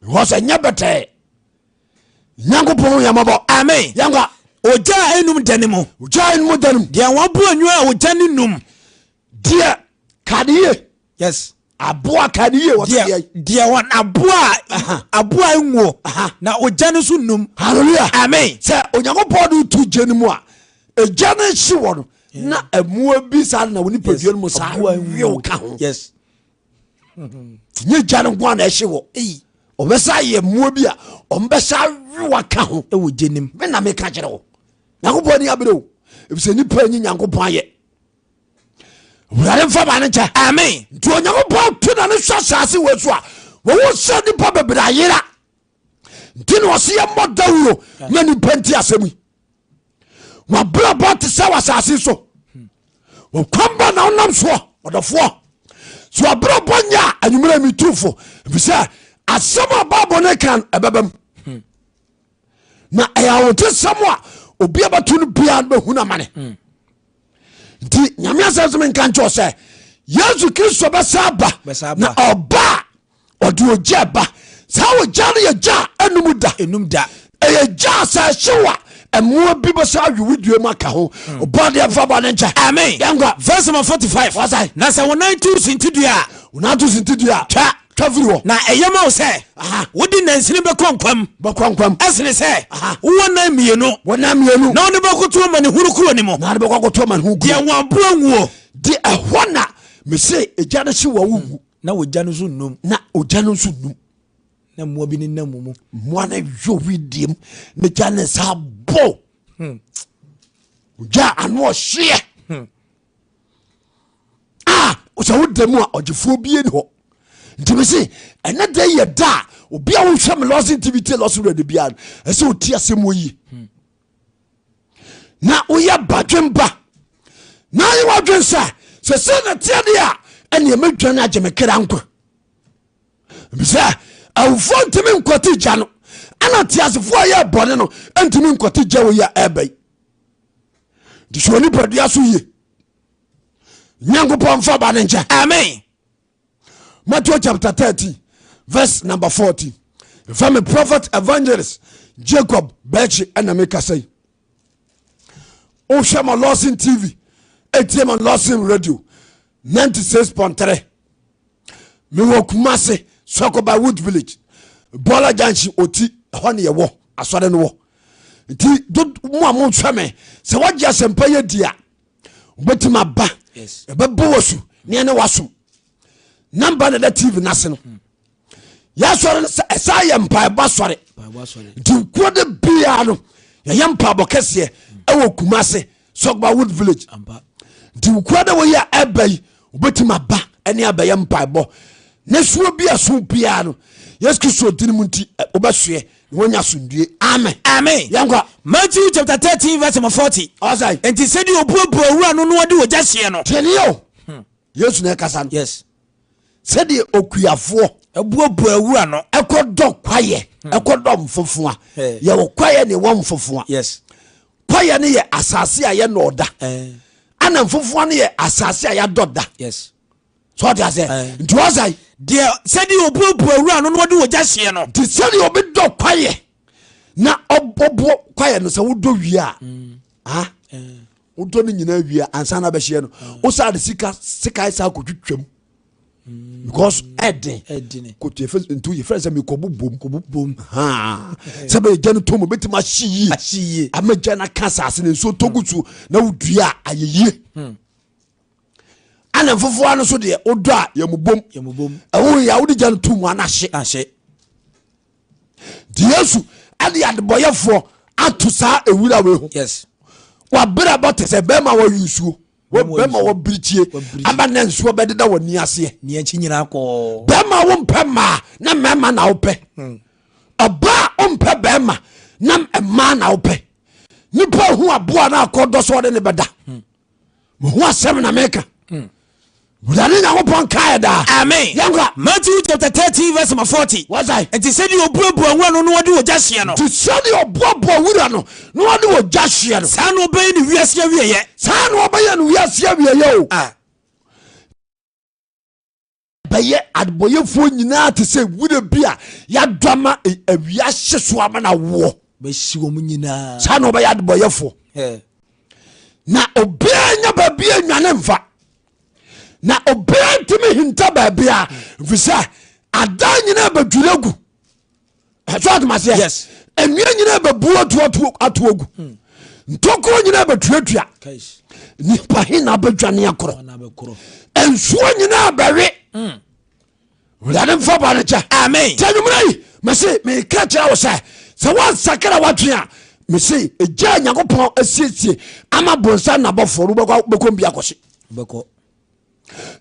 hɔ sɛ nyɛ bɛtɛɛ. Nyankopɔn yɛ mɔbɔ.
Amen.
Yɛnkɔ.
Ogya a ɛnum da ne mu.
Ogya a ɛnum da ne mu.
Deɛ wɔaboa nwa a ogya ne num.
Deɛ kadeyie.
Yes.
Aboa kadeyie wɔ
deɛ deɛ wɔn aboa aboa nwuo na ogya no nso num.
Hallelujah.
Amen.
Sɛ Onyankopɔn de to gya no mu a, egya no hye wɔ no na mmoa bi saa na wo nipadua no mu saa wew ka ho.
Yes.
Nyɛ gya no nko a na ɛhye wɔ, ɔbɛsa yɛ mmoa bi a ɔmbɛsa wewa ka ho.
Ɛwɔ gya nim.
Me na meka kyerɛ wo, Nyankopɔn ni aberɛ o, efisɛ nipa nyi Nyankopɔn ayɛ. Wurade mfa ba no nkyɛ.
Amen.
Nti Onyankopɔn to na ne hwɛ asase wɔ so a, wɔwo sɛ nipa bebree ayera. Nti na ɔse yɛmmɔ dawuro na nipa nti asɛm yi. Wabrabɔ te sɛ wɔ asase so, wɔkwan ba na wonam soɔ, ɔdɔfoɔ. So wabrabɔ nyɛ a, anwummerɛ metumfo, ɛfiri sɛ asɛm a Bible no ka no ɛbɛbam. Na ɛyɛ ahotesɛm a obi a bɛto no biara no bɛhu no amane. Nti Nyame asɛm so menka nkyɛw sɛ Yesu Kristo bɛsa ba. Na ɔba a, ɔde ogya ba. Saa ogya no yɛ gya a ɛnum da.
Enum da.
Ɛyɛ gya a sɛ ɛhyew a, mmoa bi bɛsɛ awe wo dua mu aka ho. Ɔbɔdeɛ mfa bɔne nkyɛ.
Amen.
Yɛnkɔ.
Verse number 45.
Wɔsɛ
na sɛ wo nan to sintidua a,
wo nan to sintidua a,
twa.
Twa firi hɔ.
Na ɛyɛ ma wo sɛ wode nansini bɛkɔ nkwam.
Bɛkɔ nkwam.
Ɛsene sɛ wowɔ nan mmienu.
Wɔ nan mmienu.
Na wode bɛkoto amanehunu kuro no mu.
Na wode bɛkɔ akɔto amanehunu kuro.
Deɛ wɔn aboa nwuo.
De ɛhɔ na mese egya no hye wɔ wo wu.
Na ogya no nso nnum.
Na ogya no nso nnum.
Na mmoa bi nenam mu.
Mmoa no yɔ widiem na gya ne nsa bɔ. Ogya ano ɔhyeɛ. A Sɛ woda mu a ɔgyefoɔ bie ni hɔ. Nti me se ɛnɛ da yɛ da a obi a wohwɛ me Lɔsen TV tie Lɔsen Radio biara no ɛsɛ ɔti asɛm wɔ yie na woyɛ badwemba na ayɛ wadwen sɛ sɛ sɛ na teɛ deɛ a ɛneɛ mɛdwane agye me kra nkwa sɛ awufoɔ ntimi nkɔte gya no ɛna teasefoɔ a yɛ bɔne no ntimi nkɔte gya wɔ yi a ɛba yi. Nti sɛ onipadua so yie Nyankopɔn mfa ba no nkyɛ.
Amen.
Matthew chapter 13 verse number 14. Nfa me prophet evangelist Jacob Bɛkye ɛna mekasa yi. Wohwɛ ma Lawson TV, ɛtie ma Lawson Radio 96.3. Mewɔ Kumase Sɔkɔba Wood Village, Bɔla Junction Oti, ɛhɔ ne yɛwɔ asɔre no wɔ. Nti mo a mohwɛ me sɛ woagye asɛmpa yɛ di a wobɛtumi aba ɛbɛbɔ wɔ su ne ɛne wasom namba na da tv no ase no. Yɛasɔre no sɛ ɛsa yɛ mpaebɔ asɔre nti nkuo de biara no yɛyɛ mpaebɔ kɛseɛ ɛwɔ kuma se Sɔgba Wood Village. Nti nkuo de woyɛ a ɛba yi wobɛtumi aba ɛne abɛyɛ mpaebɔ ne soɔ bi a so biara no Yesu Kristo dini mu nti wobɛsoɛ na wanya asomdue. Amen.
Amen.
Yɛnkɔ.
Matthew chapter 13 verse number 40.
Ɔsɛ.
Nti sɛdeɛ obuabua wura no na ɔde ogya hyeɛ no.
Tiɛniyɛ o. Yesu na ɛkasa no.
Yes.
Sɛdeɛ okuafoɔ.
Ɛbuabua wura no.
Ɛkɔdɔ kwaeɛ. Ɛkɔdɔ mfofoa. Yɛwɔ kwaeɛ ne ɛwɔ mfofoa.
Yes.
Kwaeɛ no yɛ asase a yɛnɔ da. Ɛna mfofoa no yɛ asase a yɛadɔ da.
Yes.
So ɔte aseɛ? Nti ɔsɛ.
Deɛ sɛdeɛ obuabua wura no na ɔde ogya hyeɛ no.
Nti sɛdeɛ obi dɔ kwaeɛ na ɔboɔ kwaeɛ no sɛ wodɔ wie a. Ah. Wodɔ no nyinaa wie a ansa na bɛhyeɛ no. Wosa de sika sika sa akɔtwitwam. Because ɛden. Koto efe nti yɛfrɛ sɛ mekɔbu bom.
Kɔbu bom.
Sɛ bɛyɛ gya no tɔ mu bɛtumi ahye yie.
Ahye yie.
Ama gya no aka asase no nsuo tɔ gu so na wodua a ayɛ yie. Ana mfofoa no so deɛ wodɔ a yɛmu bom.
Yɛmu bom.
Ɛho yɛ a wode gya no to mu ana ahye.
Ahye.
Nti Yesu ɛde adebɔyɛfoɔ ato saa ewura wei ho.
Yes.
Wabrɛ bɔ te sɛ bɛrima wɔyi nsuo. Bɛrima wɔbirikyie ama na nsuo bɛdeda wɔ ni aseɛ.
Ni akyi nyinaa kɔɔ.
Bɛrima wo mpɛ mmaa na mmarima na wopɛ. Ɔbaa wo mpɛ bɛrima na mmaa na wopɛ. Nipa hu aboa na akɔdɔ so ɔde ne bɛda. Mehu asɛm na meka. Wurade Nyankopɔn kae daa.
Amen.
Yɛnkɔ.
Matthew chapter 13 verse number 40.
Wɔsae.
Nti sɛdeɛ obuabua wura no na ɔde ogya hyeɛ no.
Nti sɛdeɛ ɔboaboa wura no na ɔde ogya hyeɛ no.
Saa na ɔbɛyɛ no wiase awieɛ.
Saa na ɔbɛyɛ no wiase awieɛ o.
Ah.
Bɛyɛ adebɔyɛfoɔ nyinaa te sɛ wura bi a yɛadɔ ama awia hye so ama no awoɔ.
Bɛhye wɔn nyinaa.
Saa na ɔbɛyɛ adebɔyɛfoɔ. Na obiara nya baabi anwane mfa. Na obiara ntumi hinta baabi a ɛfiri sɛ adan nyinaa bɛdwiri agu. So atomaseɛ.
Yes.
Nnua nyinaa bɛbu ato agu. Ntokuro nyinaa bɛtuatua. Nipa he na bɛdwane akorɔ. Nsuo nyinaa bɛwe. Wurade mfa ba no kyɛ.
Amen.
Nti anwummerɛ yi mese meka kyerɛ wo sɛ sɛ woansakra woadwen a mese ɛgya Nyankopɔn asiesie ama bonsa nabɔfoɔ no wobɛkɔ bi akɔhye.
Wobɛkɔ.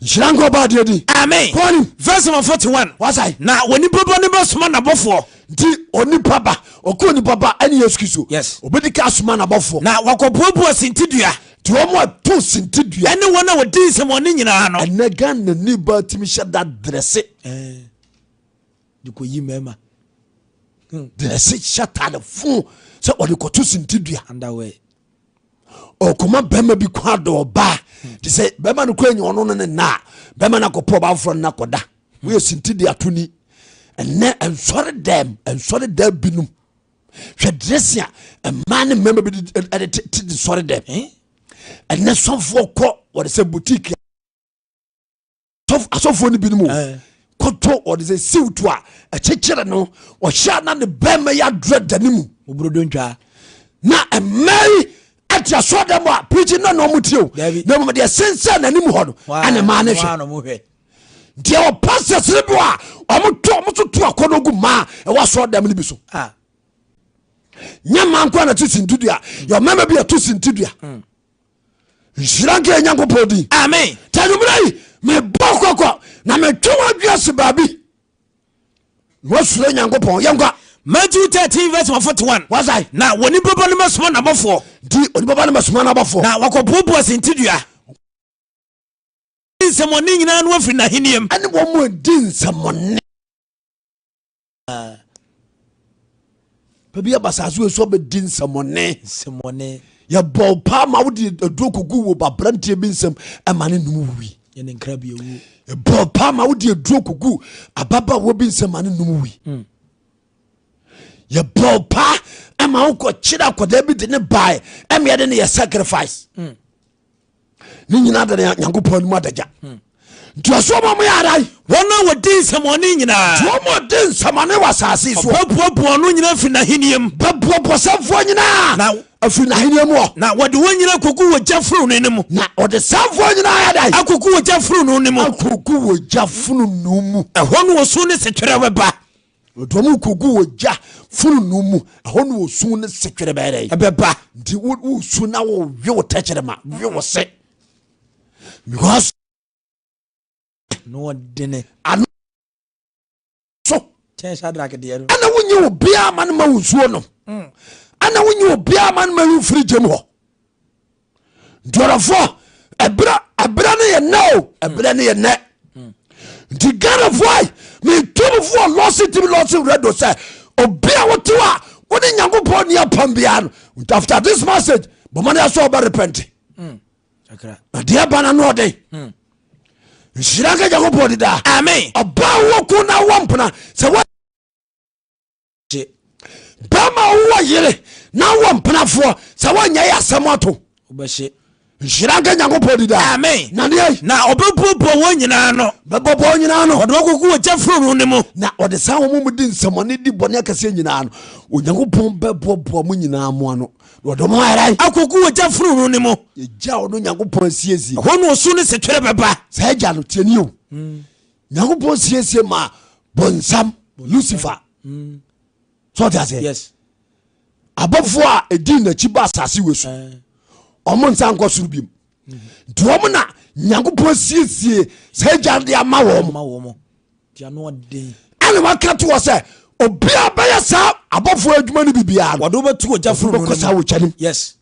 Nhyira nka ɔba adeɛ din.
Amen.
Kɔni.
Verse number 41.
Wasae.
Na onipa ba no bɛsoma n'abɔfoɔ.
Nti onipa ba ɔkɔ onipa ba ɛne Yesu Kristo.
Yes.
Obɛdi ka asoma n'abɔfoɔ.
Na wakɔboaboa sintidua.
Nti wɔn a to sintidua.
Ɛne wɔn a wɔdi nsɛmɔne nyinaa no.
Ɛnɛ Ghana ni ba tumi hyɛ da drɛse.
De kɔyi mmarima.
Drɛse hyɛ ataade fo sɛ ɔde kɔto sintidua.
Underwear.
Ɔkɔma bɛrima bi kɔ adɔ ɔbaa te sɛ bɛrima no kɔ anya ɔno no ne nna a bɛrima no akɔpɔ ɔbaa foforɔ no nakɔda woyɛ sintidua to ni. Ɛnɛ nsɔre dɛm nsɔre dɛm binom hwɛ dressing a mmaa ne mmarima bi de te nsɔre dɛm. Ɛnɛ sɔfoɔ kɔ wɔde sɛ boutique asɔfoɔ no binom o kɔtɔ wɔde sɛ siwto a ɛkyekyere no ɔhyɛ a na ne bɛrima yi adrɛ da ne mu.
Oburodo ntwa.
Na mmaa yi ate asɔ dɛm a preaching na na ɔmo tie o. Na mmom deɛ sensɛn n'anim hɔ no ɛna mmaa no hwɛ. Nti ɛwɔ pastors no bi a ɔmo to ɔmo so to akɔnɔ gu mmaa ɛwɔ asɔ dɛm no bi so. Nyɛ mmaa nko na to sintidua yɛ ɔmɛma bi ɛto sintidua. Nhyira nka yɛ Nyankopɔn din.
Amen.
Nti anwummerɛ yi Mebɔ kɔkɔ na metwe w'adwene asi baabi na wasuro Nyankopɔn. Yɛnkɔ.
Matthew 13 verse 41.
Wasae.
Na onipa ba no bɛsoma n'abɔfoɔ.
Nti onipa ba no bɛsoma n'abɔfoɔ.
Na wɔakɔboaboa sintidua. Nsɛmɔne nyinaa no afiri n'ahenniam.
Ɛne wɔn mu adi nsɛmɔne. Baabi aba asase wei so abɛdi nsɛmɔne.
Nsɛmɔne.
Yɛbɔ paa ma wode aduro kogu wɔ aberanteɛ bi nsɛm ɛma ne num wui.
Yɛne nkra bi ewu.
Yɛbɔ paa ma wode aduro kogu ababaawa bi nsɛm ma ne num wui. Yɛbɔ paa ɛma wokɔ kyerɛ akwadaa bi de ne bae ɛma yɛde ne yɛ sacrifice. Ne nyina da Nyankopɔn anim adagya. Nti ɔsɛ ɔma mo yɛ ara
wɔn a wɔdi nsɛmɔne nyinaa.
Nti wɔn a wɔdi nsɛmɔne wɔ asase so.
Ɔbɛboaboa no nyinaa firi n'ahenni mu.
Bɛboaboa sɛmfoɔ nyinaa
na
afiri n'ahenni mu hɔ.
Na wɔde wɔn nyinaa kɔgu wɔ gya fononoo no mu.
Na ɔde sɛmfoɔ nyinaa yɛ dɛn?
Akɔgu wɔ gya fononoo no mu.
Akɔgu wɔ gya fononoo mu.
Ɛhɔ no osu ne setwerɛ bɛba.
Nti wɔn kɔgu wɔ gya fononoo mu. Ɛhɔ no osu ne setwerɛ bɛyɛ dɛn?
Ɛbɛba.
Nti wosu na wowe wo tɛkyerɛma, we wo se because
na ɔdene
ano so
kyɛn Shadrach deɛ no.
Ɛna wonyi obiara ma no ma wo nsuo nom. Ɛna wonyi obiara ma no ma wo mfiri gyam hɔ. Nti ɔdɔfoɔ, ɛberɛ ɛberɛ no yɛ nɛ o, ɛberɛ no yɛ nɛ. Nti Ghanafoɔ, metumfoɔ lɔse tv lɔse radio sɛ obi a wote hɔ a wone Nyankopɔn ni apam biara no, nti after this message bɔmmɔne asɛ ɔbɛ repent. Na deɛ ba no no ɔden. Nhyira nka Nyankopɔn di daa.
Amen.
Ɔbaa wowɔ ko na wowɔ mpena sɛ wa bɛma wowɔ yere na wowɔ mpenafoɔ sɛ woanyɛ yɛ asɛm ato. Nhyira nka Nyankopɔn di daa.
Amen.
Na deɛ
na ɔbɛbuebue wɔn nyinaa no.
Bɛbɔbɔ wɔn nyinaa no.
Ɔde wɔn kɔgu ogya fononoo no mu.
Na ɔde saa wɔn mu di nsɛmɔne di bɔne akɛseɛ nyinaa no, Onyankopɔn bɛboaboa mo nyinaa mo ano na ɔde mo ayɛdɛn?
Akɔgu ogya fononoo no mu.
Egya a ɔno Nyankopɔn asiesie.
Ɛhɔ na osu ne setwerɛ bɛba.
Saa gya no tiɛ ni o. Nyankopɔn siesie ma bonsam Lucifer. Sɛ ɔte aseɛ?
Yes.
Abɔfoɔ a ɛdii n'akyi ba asase wei so, ɔmo nsa nkɔ soro biom. Nti wɔn na Nyankopɔn siesie saa gya no de ama wɔn.
Ma wɔn. Nti ano ɔden.
Ɛna waka to hɔ sɛ obiara bɛyɛ saa abɔfoɔ adwuma no bibiara no,
wɔde wobɛto ogya fononoo no
bɛkɔ saa
mu.
ogya no mu.
Yes.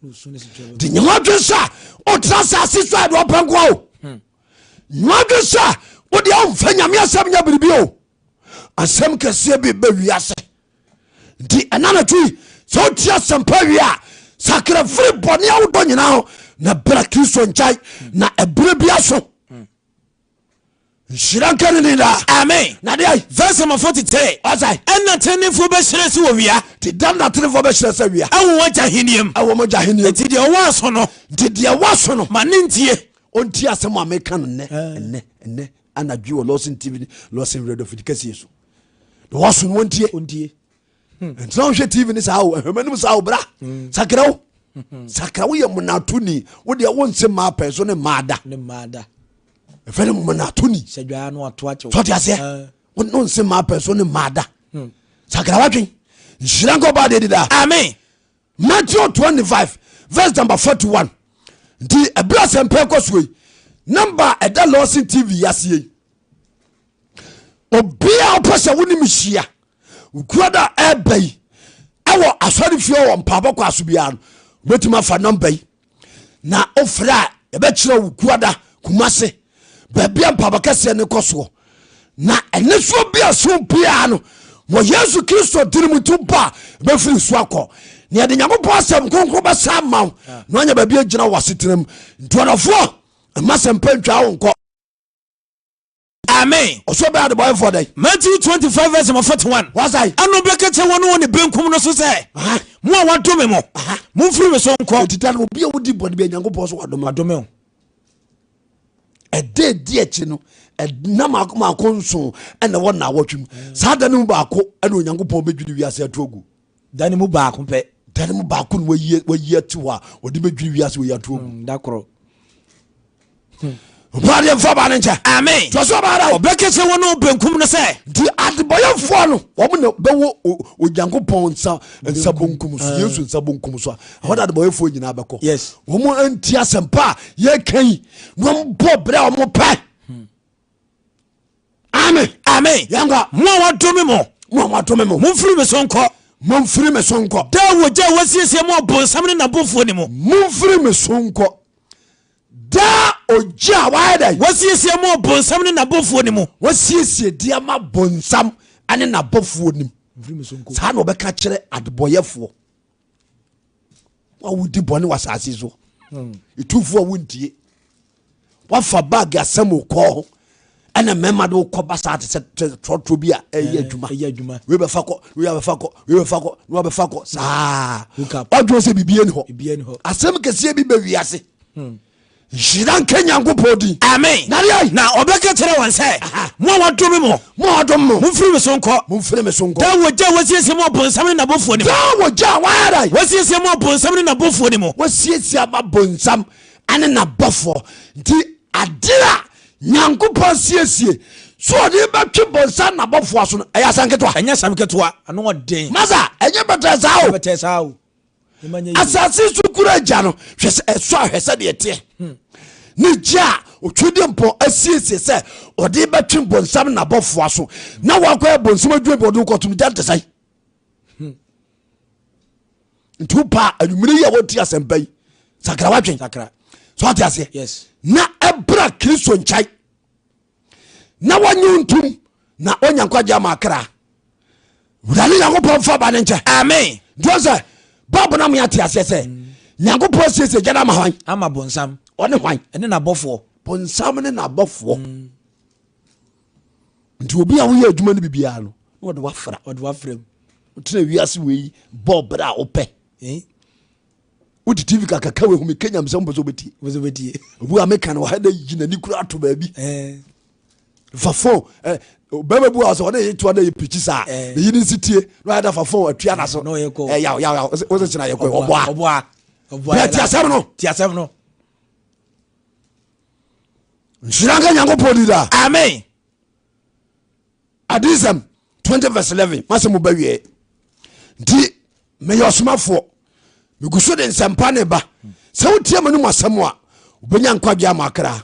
Nti nyɛ wadwen sɛ wotra asase so a deɛ ɔpɛ nkoa o. Nyɛ wadwen sɛ wodeɛ womfa Nyame asɛm nyɛ biribi o. Asɛm kɛseɛ bi bɛ wiase. Nti ɛna natwo yi sɛ wotie asɛmpa wie a, sakra firi bɔne awodɔ nyinaa ho na bra Kristo nkyɛn na ɛberɛ bia so. Nhyira nka ne din daa.
Amen.
Na deɛ
Verse number 43.
Ɔsɛ
ɛna tenenefoɔ bɛhyerɛn sɛ owia.
Nti dɛm na tenefoɔ bɛhyerɛn sɛ wia.
Ɛwɔ wɔn agya ahenniɛ mu.
Ɛwɔ wɔn agya ahenniɛ mu.
Nti deɛ ɔwɔ aso no.
Nti deɛ ɔwɔ aso no.
Ma ne ntie.
Ɔntie asɛm a meka no nnɛ ɛnnɛ ɛnnɛ anadwo wɔ Lawson TV ne Lawson Radio afidi kɛseɛ so. Deɛ ɔwɔ aso no ɔntie.
Ɔntie.
Ntina wohwɛ TV ne saa o, ahwɛma nim saa o, bra sakra wo, sakra wo yɛ monatoni wo deɛ wo nse maa pɛn so ne maa da.
Ne mmaa da.
Ɛfɛ ne monatoni.
Sɛ dwaa no ato akyɛw.
Sɔte aseɛ. Wo nse maa pɛn so ne maa da. Sakra wadwen. Nhyira nka ɔbaa deɛ di daa.
Amen.
Matthew 25 verse number 41. Nti ɛberɛ asɛmpɛ kɔ soɔ yi, number ɛda Lawson TV yaseɛ yi, obia wopɛ sɛ wo ne me hyia kuada ɛba yi ɛwɔ asɔre fie wɔ mpaabɔ kɔ aso biara no, wobɛtumi afa nɔmba yi na wofrɛ a yɛbɛkyerɛ wo kuada Kumase baabi a mpaabɔ kɛseɛ ne kɔ soɔ. Na ɛne soɔ bi a so biara no wɔ Yesu Kristo dini mu nti ba a bɛfiri so akɔ na yɛde Nyankopɔn asɛm kronkron bɛsa ma wo na wanya baabi agyina wɔ asetena mu. Nti ɔdɔfoɔ, ɛma sɛmpa ntwa wo nkɔ.
Amen.
Ɔsoro bɛyɛ adebɔyɛfoɔ dɛn?
Matthew 25 verse number 41.
Wasae.
Ɛna ɔbɛka kyerɛ wɔn wɔ ne benkum no so sɛ, mo a wɔadome mo, momfiri me so nkɔ.
Enti da no obi a wodi bɔne bi Nyankopɔn so wadome.
Wadome wo.
Ɛda edi akyi no, ɛna maako maako nson ɛna ɛwɔ naawɔtwe mu. Saa da no mu baako ɛna Onyankopɔn bɛdwiri wiase ato agu.
Da no mu baako pɛ.
Da no mu baako na wayi wayi ati hɔ a wɔde bɛdwiri wiase wɔyi ato agu.
Da korɔ.
Ɔbɔadeɛ mfa ɔbaa no nkyɛ.
Amen.
Toa so ɔbaa dɛ.
Ɔbɛka kyerɛ wɔn a wɔwɔ benkum no sɛ.
Nti adebɔyɛfoɔ no wɔn na bɛwɔ Onyankopɔn nsa nsa bonkum so Yesu nsa bonkum so a ɛhɔ na adebɔyɛfoɔ nyinaa bɛkɔ.
Yes.
Wɔn nti asɛmpa a yɛka yi na wɔn bɔ berɛ a wɔn pɛ. Amen.
Amen.
Yɛnkɔ.
Mo a wɔadome mo.
Mo a wɔadome mo.
Momfiri me so nkɔ.
Momfiri me so nkɔ.
Daa wɔ gya a wɔasiesie ma ɔbonsam ne n'abɔfoɔ no mu.
Momfiri me so nkɔ. Daa ogya a wayɛ dɛn?
Wasiesie ma ɔbonsam ne n'abɔfoɔ no mu.
Wasiesie de ama bonsam ne n'abɔfoɔ nim. Saa na ɔbɛka kyerɛ adebɔyɛfoɔ wa wodi bɔne wɔ asase so. Ɛtufoɔ a wontie wafa bag asɛm wokɔɔ ho ɛna mmarima de wokɔ ba saa te sɛ trɔtrɔ bi a ɛyɛ adwuma wei bɛfa kɔ wei abɛfa kɔ wei bɛfa kɔ na wabɛfa kɔ saa wadwene sɛ biribi ani hɔ asɛm kɛseɛ bi bɛ wiase nhyira nka nyankopɔn din
amen
na deɛ
na ɔbɛka kyerɛ wɔn sɛ mo a wɔdome mo
mo a wɔdome mo
momfiri me so nkɔ
momfiri me so nkɔ
daa wɔ gya a wɔasiesie mu ɔbonsam ne n'abɔfoɔ no mu
daa wɔ gya a wɔayɛ dɛ
wɔasiesie mu ɔbonsam ne n'abɔfoɔ no mu
wɔasiesie ama bonsam ane n'abɔfoɔ nti ade a Nyankopɔn siesie so ɔde bɛtwe bonsam n'abɔfoɔ aso no ɛyɛ asɛm ketewa.
Ɛnyɛ asɛm ketewa, ano ɔden.
Masa ɛnyɛ bɛtɛ saa o.
Bɛtɛ saa o.
Asase so kura agya no hwɛ sɛ ɛsɔ ahwɛ sɛ deɛ teɛ hmm. Ne gya a otwedi mpɔ asiesie sɛ ɔde bɛtwe bonsam n'abɔfoɔ aso na wakɔyɛ bonsam adwuma bi ɔde kɔtom gya nte sɛn. Nti wo paa anwummere yi a wɔti asɛmpa yi sakra wadwen sɛ ɔte aseɛ na ɛbra Kristo nkyɛn na wɔnye wo ntom na ɔnya nkwagye ama akra. Wurade Nyankopɔn mfa ba ne nkyɛ.
Amen.
Nti ɔ sɛ bible no meate aseɛ sɛ Nyankopɔn siesie gya no ama hwan?
Ama bonsam.
Ɔne hwan?
Ɛne n'abɔfoɔ.
Bonsam ne n'abɔfoɔ. Nti obi a woyɛ adwuma no bibiara no na ɔde wafra.
Ɔde wafra mu.
Wotena wiase wei bɔɔ berɛ a wopɛ
eh?
Wode tv kakaka wei hu meka nyamsɛm mpɛ sɛ wobɛtie.
Wobɛ wobɛtie.
Obi a meka no wɔha dɛ yi n'ani kura ato baabi
eh.
Fa fon eh, bɛrima bi wɔ sɛ ɔne yɛ toa na yɛ pirikyi saa
eh.
Na yi ne nsi tie na ɔyɛ da fa fon atua na so
Na ɔyɛ kɔ.
Eh, yaw yaw yaw wosɛ kyena yɛ kɔ ɔboa.
Ɔboa. Ɔboa.
Bɛɛ ti asɛm no.
Ti asɛm no.
Nhyira nka Nyankopɔn di daa.
Amen.
Adesɛm 20 verse 11 masɛ mo ba wie nti meyɛ ɔsomafoɔ megu so de nsɛmpa ne ba sɛ wotie me no mu asɛm a wobɛnya nkwagye ama akra.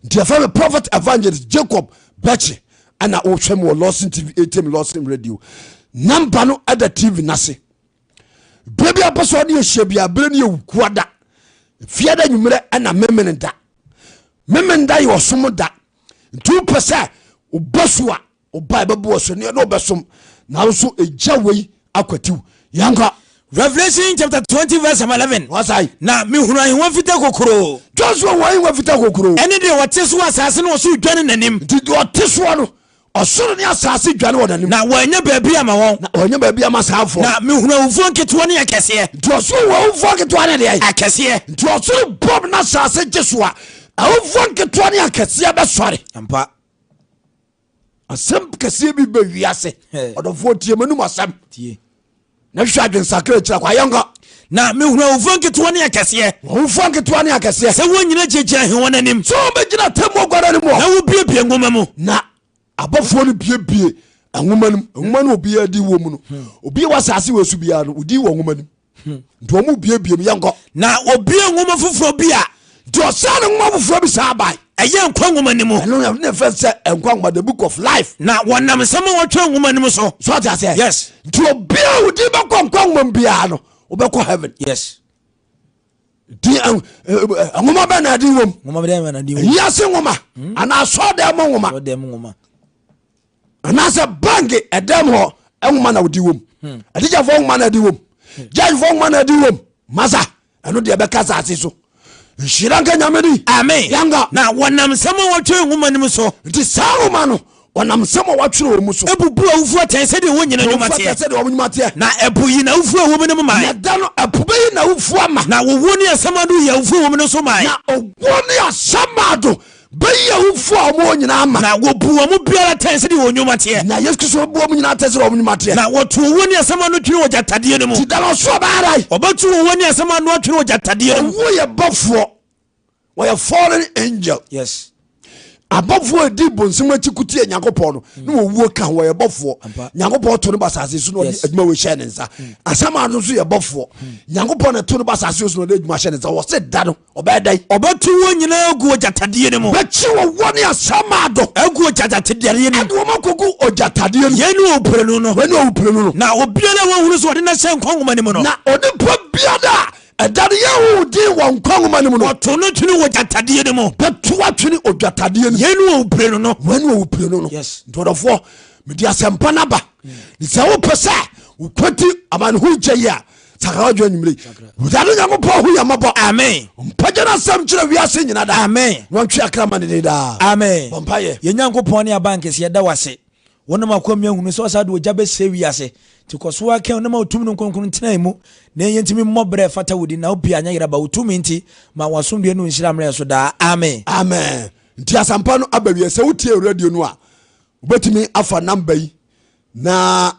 Nti ɛfɛ me Prophet Evangelist Jacob Bɛkye ɛna wohwɛ me wɔ Lawson TV atm Lawson Radio namba no ɛda TV nase. Berɛ bi apɛ sɛ ɔde ahyia bia berɛ no yɛ wukua da fia da nwummerɛ ɛna memene da. Memene da yɛ ɔsom da nti wopɛ sɛ wobɔ so a woba ɛbɛbɔ wɔ so ne ɛne wobɛsom nanso ɛgya wei akwatiw. Yɛnkɔ.
Revelation chapter 20 verse 11.
Wasae.
Na mehunu ahengua fitaa kokuroo.
Joshua wɔ ahengua fitaa kokuroo.
Ɛne deɛ wɔte so wɔ asase ne ɔsoro dwane n'anim.
Nti deɛ ɔte soɔ no ɔsoro ne asase dwane wɔ n'anim.
Na wɔanya baabi ama wɔn.
Na wɔanya baabi ama saa afɔ.
Na mehunu awufoɔ nketewa ne akɛseɛ.
Nti ɔsoro wɔ awufoɔ nketewa ne deɛ?
Akɛseɛ.
Nti ɔsoro bɔm na asase gye so a awufoɔ nketewa ne akɛseɛ bɛsɔre.
Ampa.
Asɛm kɛseɛ bi bɛ wiase. Ɔdɔfoɔ tie m'anum asɛm.
Tie.
Na hwɛ adwensakra akyira kwa yɛnkɔ.
Na mehunu awufoɔ nketewa ne akɛseɛ.
Awufoɔ nketewa ne akɛseɛ.
Sɛ wɔn nyina gyinagyina ahengua no anim.
Sɛ wɔn bɛgyina atemmuo agua no anim wɔ.
Na wobiebie nwoma mu.
Na abɔfoɔ no biebie nwoma no mu. Nwoma no obiara di wɔ mu no. Obi a wɔ asase wɔ so biara no odi wɔ nwoma no mu. Nti wɔn mu biebie mu yɛnkɔ.
Na obie nwoma foforɔ bi a.
Nti ɔsan ne nwoma foforɔ bi saa bae.
Ɛyɛ nkwa nwoma no mu.
Ɛno na ne fɛ sɛ nkwa nwoma, the book of life.
Na wɔnam nsɛm a wɔtwerɛ nwoma no mu so.
So ɔte aseɛ?
Yes.
Nti obiara a wodi bɛkɔ nkwa nwoma mu biara no wobɛkɔ heaven.
Yes.
Nti nwoma bɛ na adi wɔm?
Nwoma bɛ na adi wɔm.
Wiase nwoma anaa asɔɔdan mu nwoma.
Asɔɔdan mu nwoma.
Anaasɛ bank ɛdɛm hɔ nwoma na wodi wɔm. Atikyafoɔ nwoma na adi wɔm. Judgefoɔ nwoma na adi wɔm. Masa ɛno deɛ bɛka asase so. Nhyira nka Nyame din.
Amen.
Yɛnkɔ.
Na wɔnam nsɛm a wɔtwerɛ nwoma no mu so.
Nti saa nwoma no wɔnam nsɛm a wɔatwerɛ wɔ mu so.
Ebubu awufoɔ atɛn sɛdeɛ wɔn nyina nnwuma
teɛ. Sɛdeɛ wɔn nnwuma teɛ.
Na ɛpo yi n'awufoɔ a ɛwɔ mu no mu mae.
Na da no ɛpo bɛyi n'awufoɔ ama.
Na owuo ne asamando yi awufoɔ a ɛwɔ mu no nso mae.
Na owuo ne asamando bɛyi awufoɔ a wɔn nyinaa ama.
Na wɔbu wɔn mu biara atɛn sɛdeɛ wɔn nnwuma teɛ.
Na Yesu Kristo bɛbu wɔn nyinaa atɛn sɛdeɛ wɔn nnwuma teɛ.
Na wɔto owuo ne asamando twene wɔ gyatadeɛ no mu.
Nti da no ɔsoro bɛyɛ dɛn?
Wɔbɛto owuo ne asamando atwene wɔ gyatadeɛ no mu.
Owuo yɛ bɔfoɔ, wɔyɛ fallen angel.
Yes.
Abɔfoɔ a ɛdi bonsam akyi ko tia Nyankopɔn no ne wɔwuo ka ho, wɔyɛ bɔfoɔ. Nyankopɔn to no ba asase so na ɔde adwuma wei hyɛ ne nsa. Mm. Asama no nso yɛ bɔfoɔ. Mm. Nyankopɔn na to no ba asase so na ɔde adwuma hyɛ ne nsa. Wɔse da no ɔbɛyɛ dɛn?
Ɔbɛto wɔn nyinaa agu ogyatadeɛ no mu.
Bɛkye wɔwɔ ne asama do.
Agu ogyatadeɛ no mu.
Ɛde wɔn akɔgu ogyatadeɛ no mu.
Yei ne owuprenu no.
Wei ne owuprenu no.
Na obiara a wɔnhunu sɛ ɔde no ahyɛ nkwa nwoma no mu no.
Na onipa biara a Ɛda no yɛn hu din wɔ nkwa nwoma no mu no.
Wɔto no twene wɔ gyatadeɛ no mu.
Bɛto atwene ogyatadeɛ no.
Yei ne owuprenu no.
Wei ne owuprenu no.
Yes.
Nti ɔdɔfoɔ mede asɛmpa no aba. Ne sɛ wopɛ sɛ wokwati amanehunu gya yi a sakra wadwene anwummere yi. Wurade Nyankopɔn hu yɛn mmɔbɔ.
Amen.
Mpagya no asɛm kyerɛ wiase nyina daa.
Amen.
Na ɔntwe akra ma ne din daa.
Amen.
Bɔ mpaeɛ.
Yɛn Nyankopɔn ne Abankɛseɛ yɛda wo ase. Wonam akoa ahunu sɛ ɔsaa de ogya bɛsɛe wiase. Nti kɔ so ara kɛn na ma wo tumi no kronkron ntena yɛn mu, na yɛntumi mmɔ berɛ a ɛfata wo din, na wo pii anyɛ yera ba. Wo tumi nti, ma w'asomdwoeɛ ne wo nhyira mmra yɛn so daa. Amen.
Amen. Nti asampa no aba wie. Sɛ wotie radio no a, wobɛtumi afa namba yi na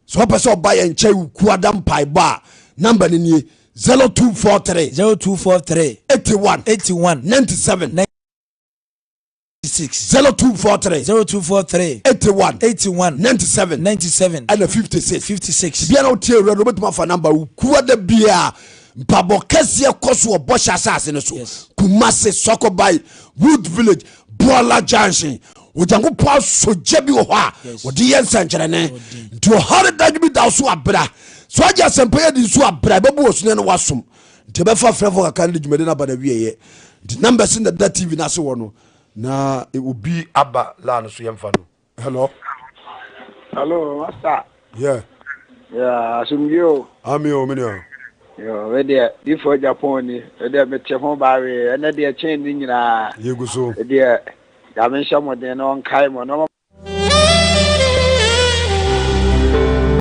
sɛ wopɛ sɛ ɔba yɛn nkyɛn wukuada mpaebɔ a namba no nie 0243
0243
81
81
97
6.
0243
0243
81
81
97
97
ɛna 56
56.
Biara wotie awura no wobɛtumi afa namba wokuwa da biaa mpabɔ kɛseɛ kɔ so wɔ bɔhyɛ asase no so.
Yes.
Kumase Sɔkɔbae Wood Village Boala Junction Onyankopɔn asogya bi wɔ hɔ a
Yes.
wɔde yɛ nsɛnkyerɛnne nti ɔhare dadwo bi da so abra so agye asɛmpa yɛ de nso abra ɛbɛbu wɔ so ne wasom nti ɛbɛfa frɛfo kakra no de dwumadi no aba no awieɛ nti numbers no da tv no ase wɔ no na obi aba laa no so yɛmfa no hello.
Hello, master.
Yeah.
Yeah, asomdwe o.
Ami o, menua.
Yo, we deɛ difo Japan ni. We deɛ mete ho baawe. Ɛnɛ deɛ kyɛn ne nyinaa.
Yegu so.
We deɛ Nyame nhyɛ mo den na ɔnkae mo na ɔma.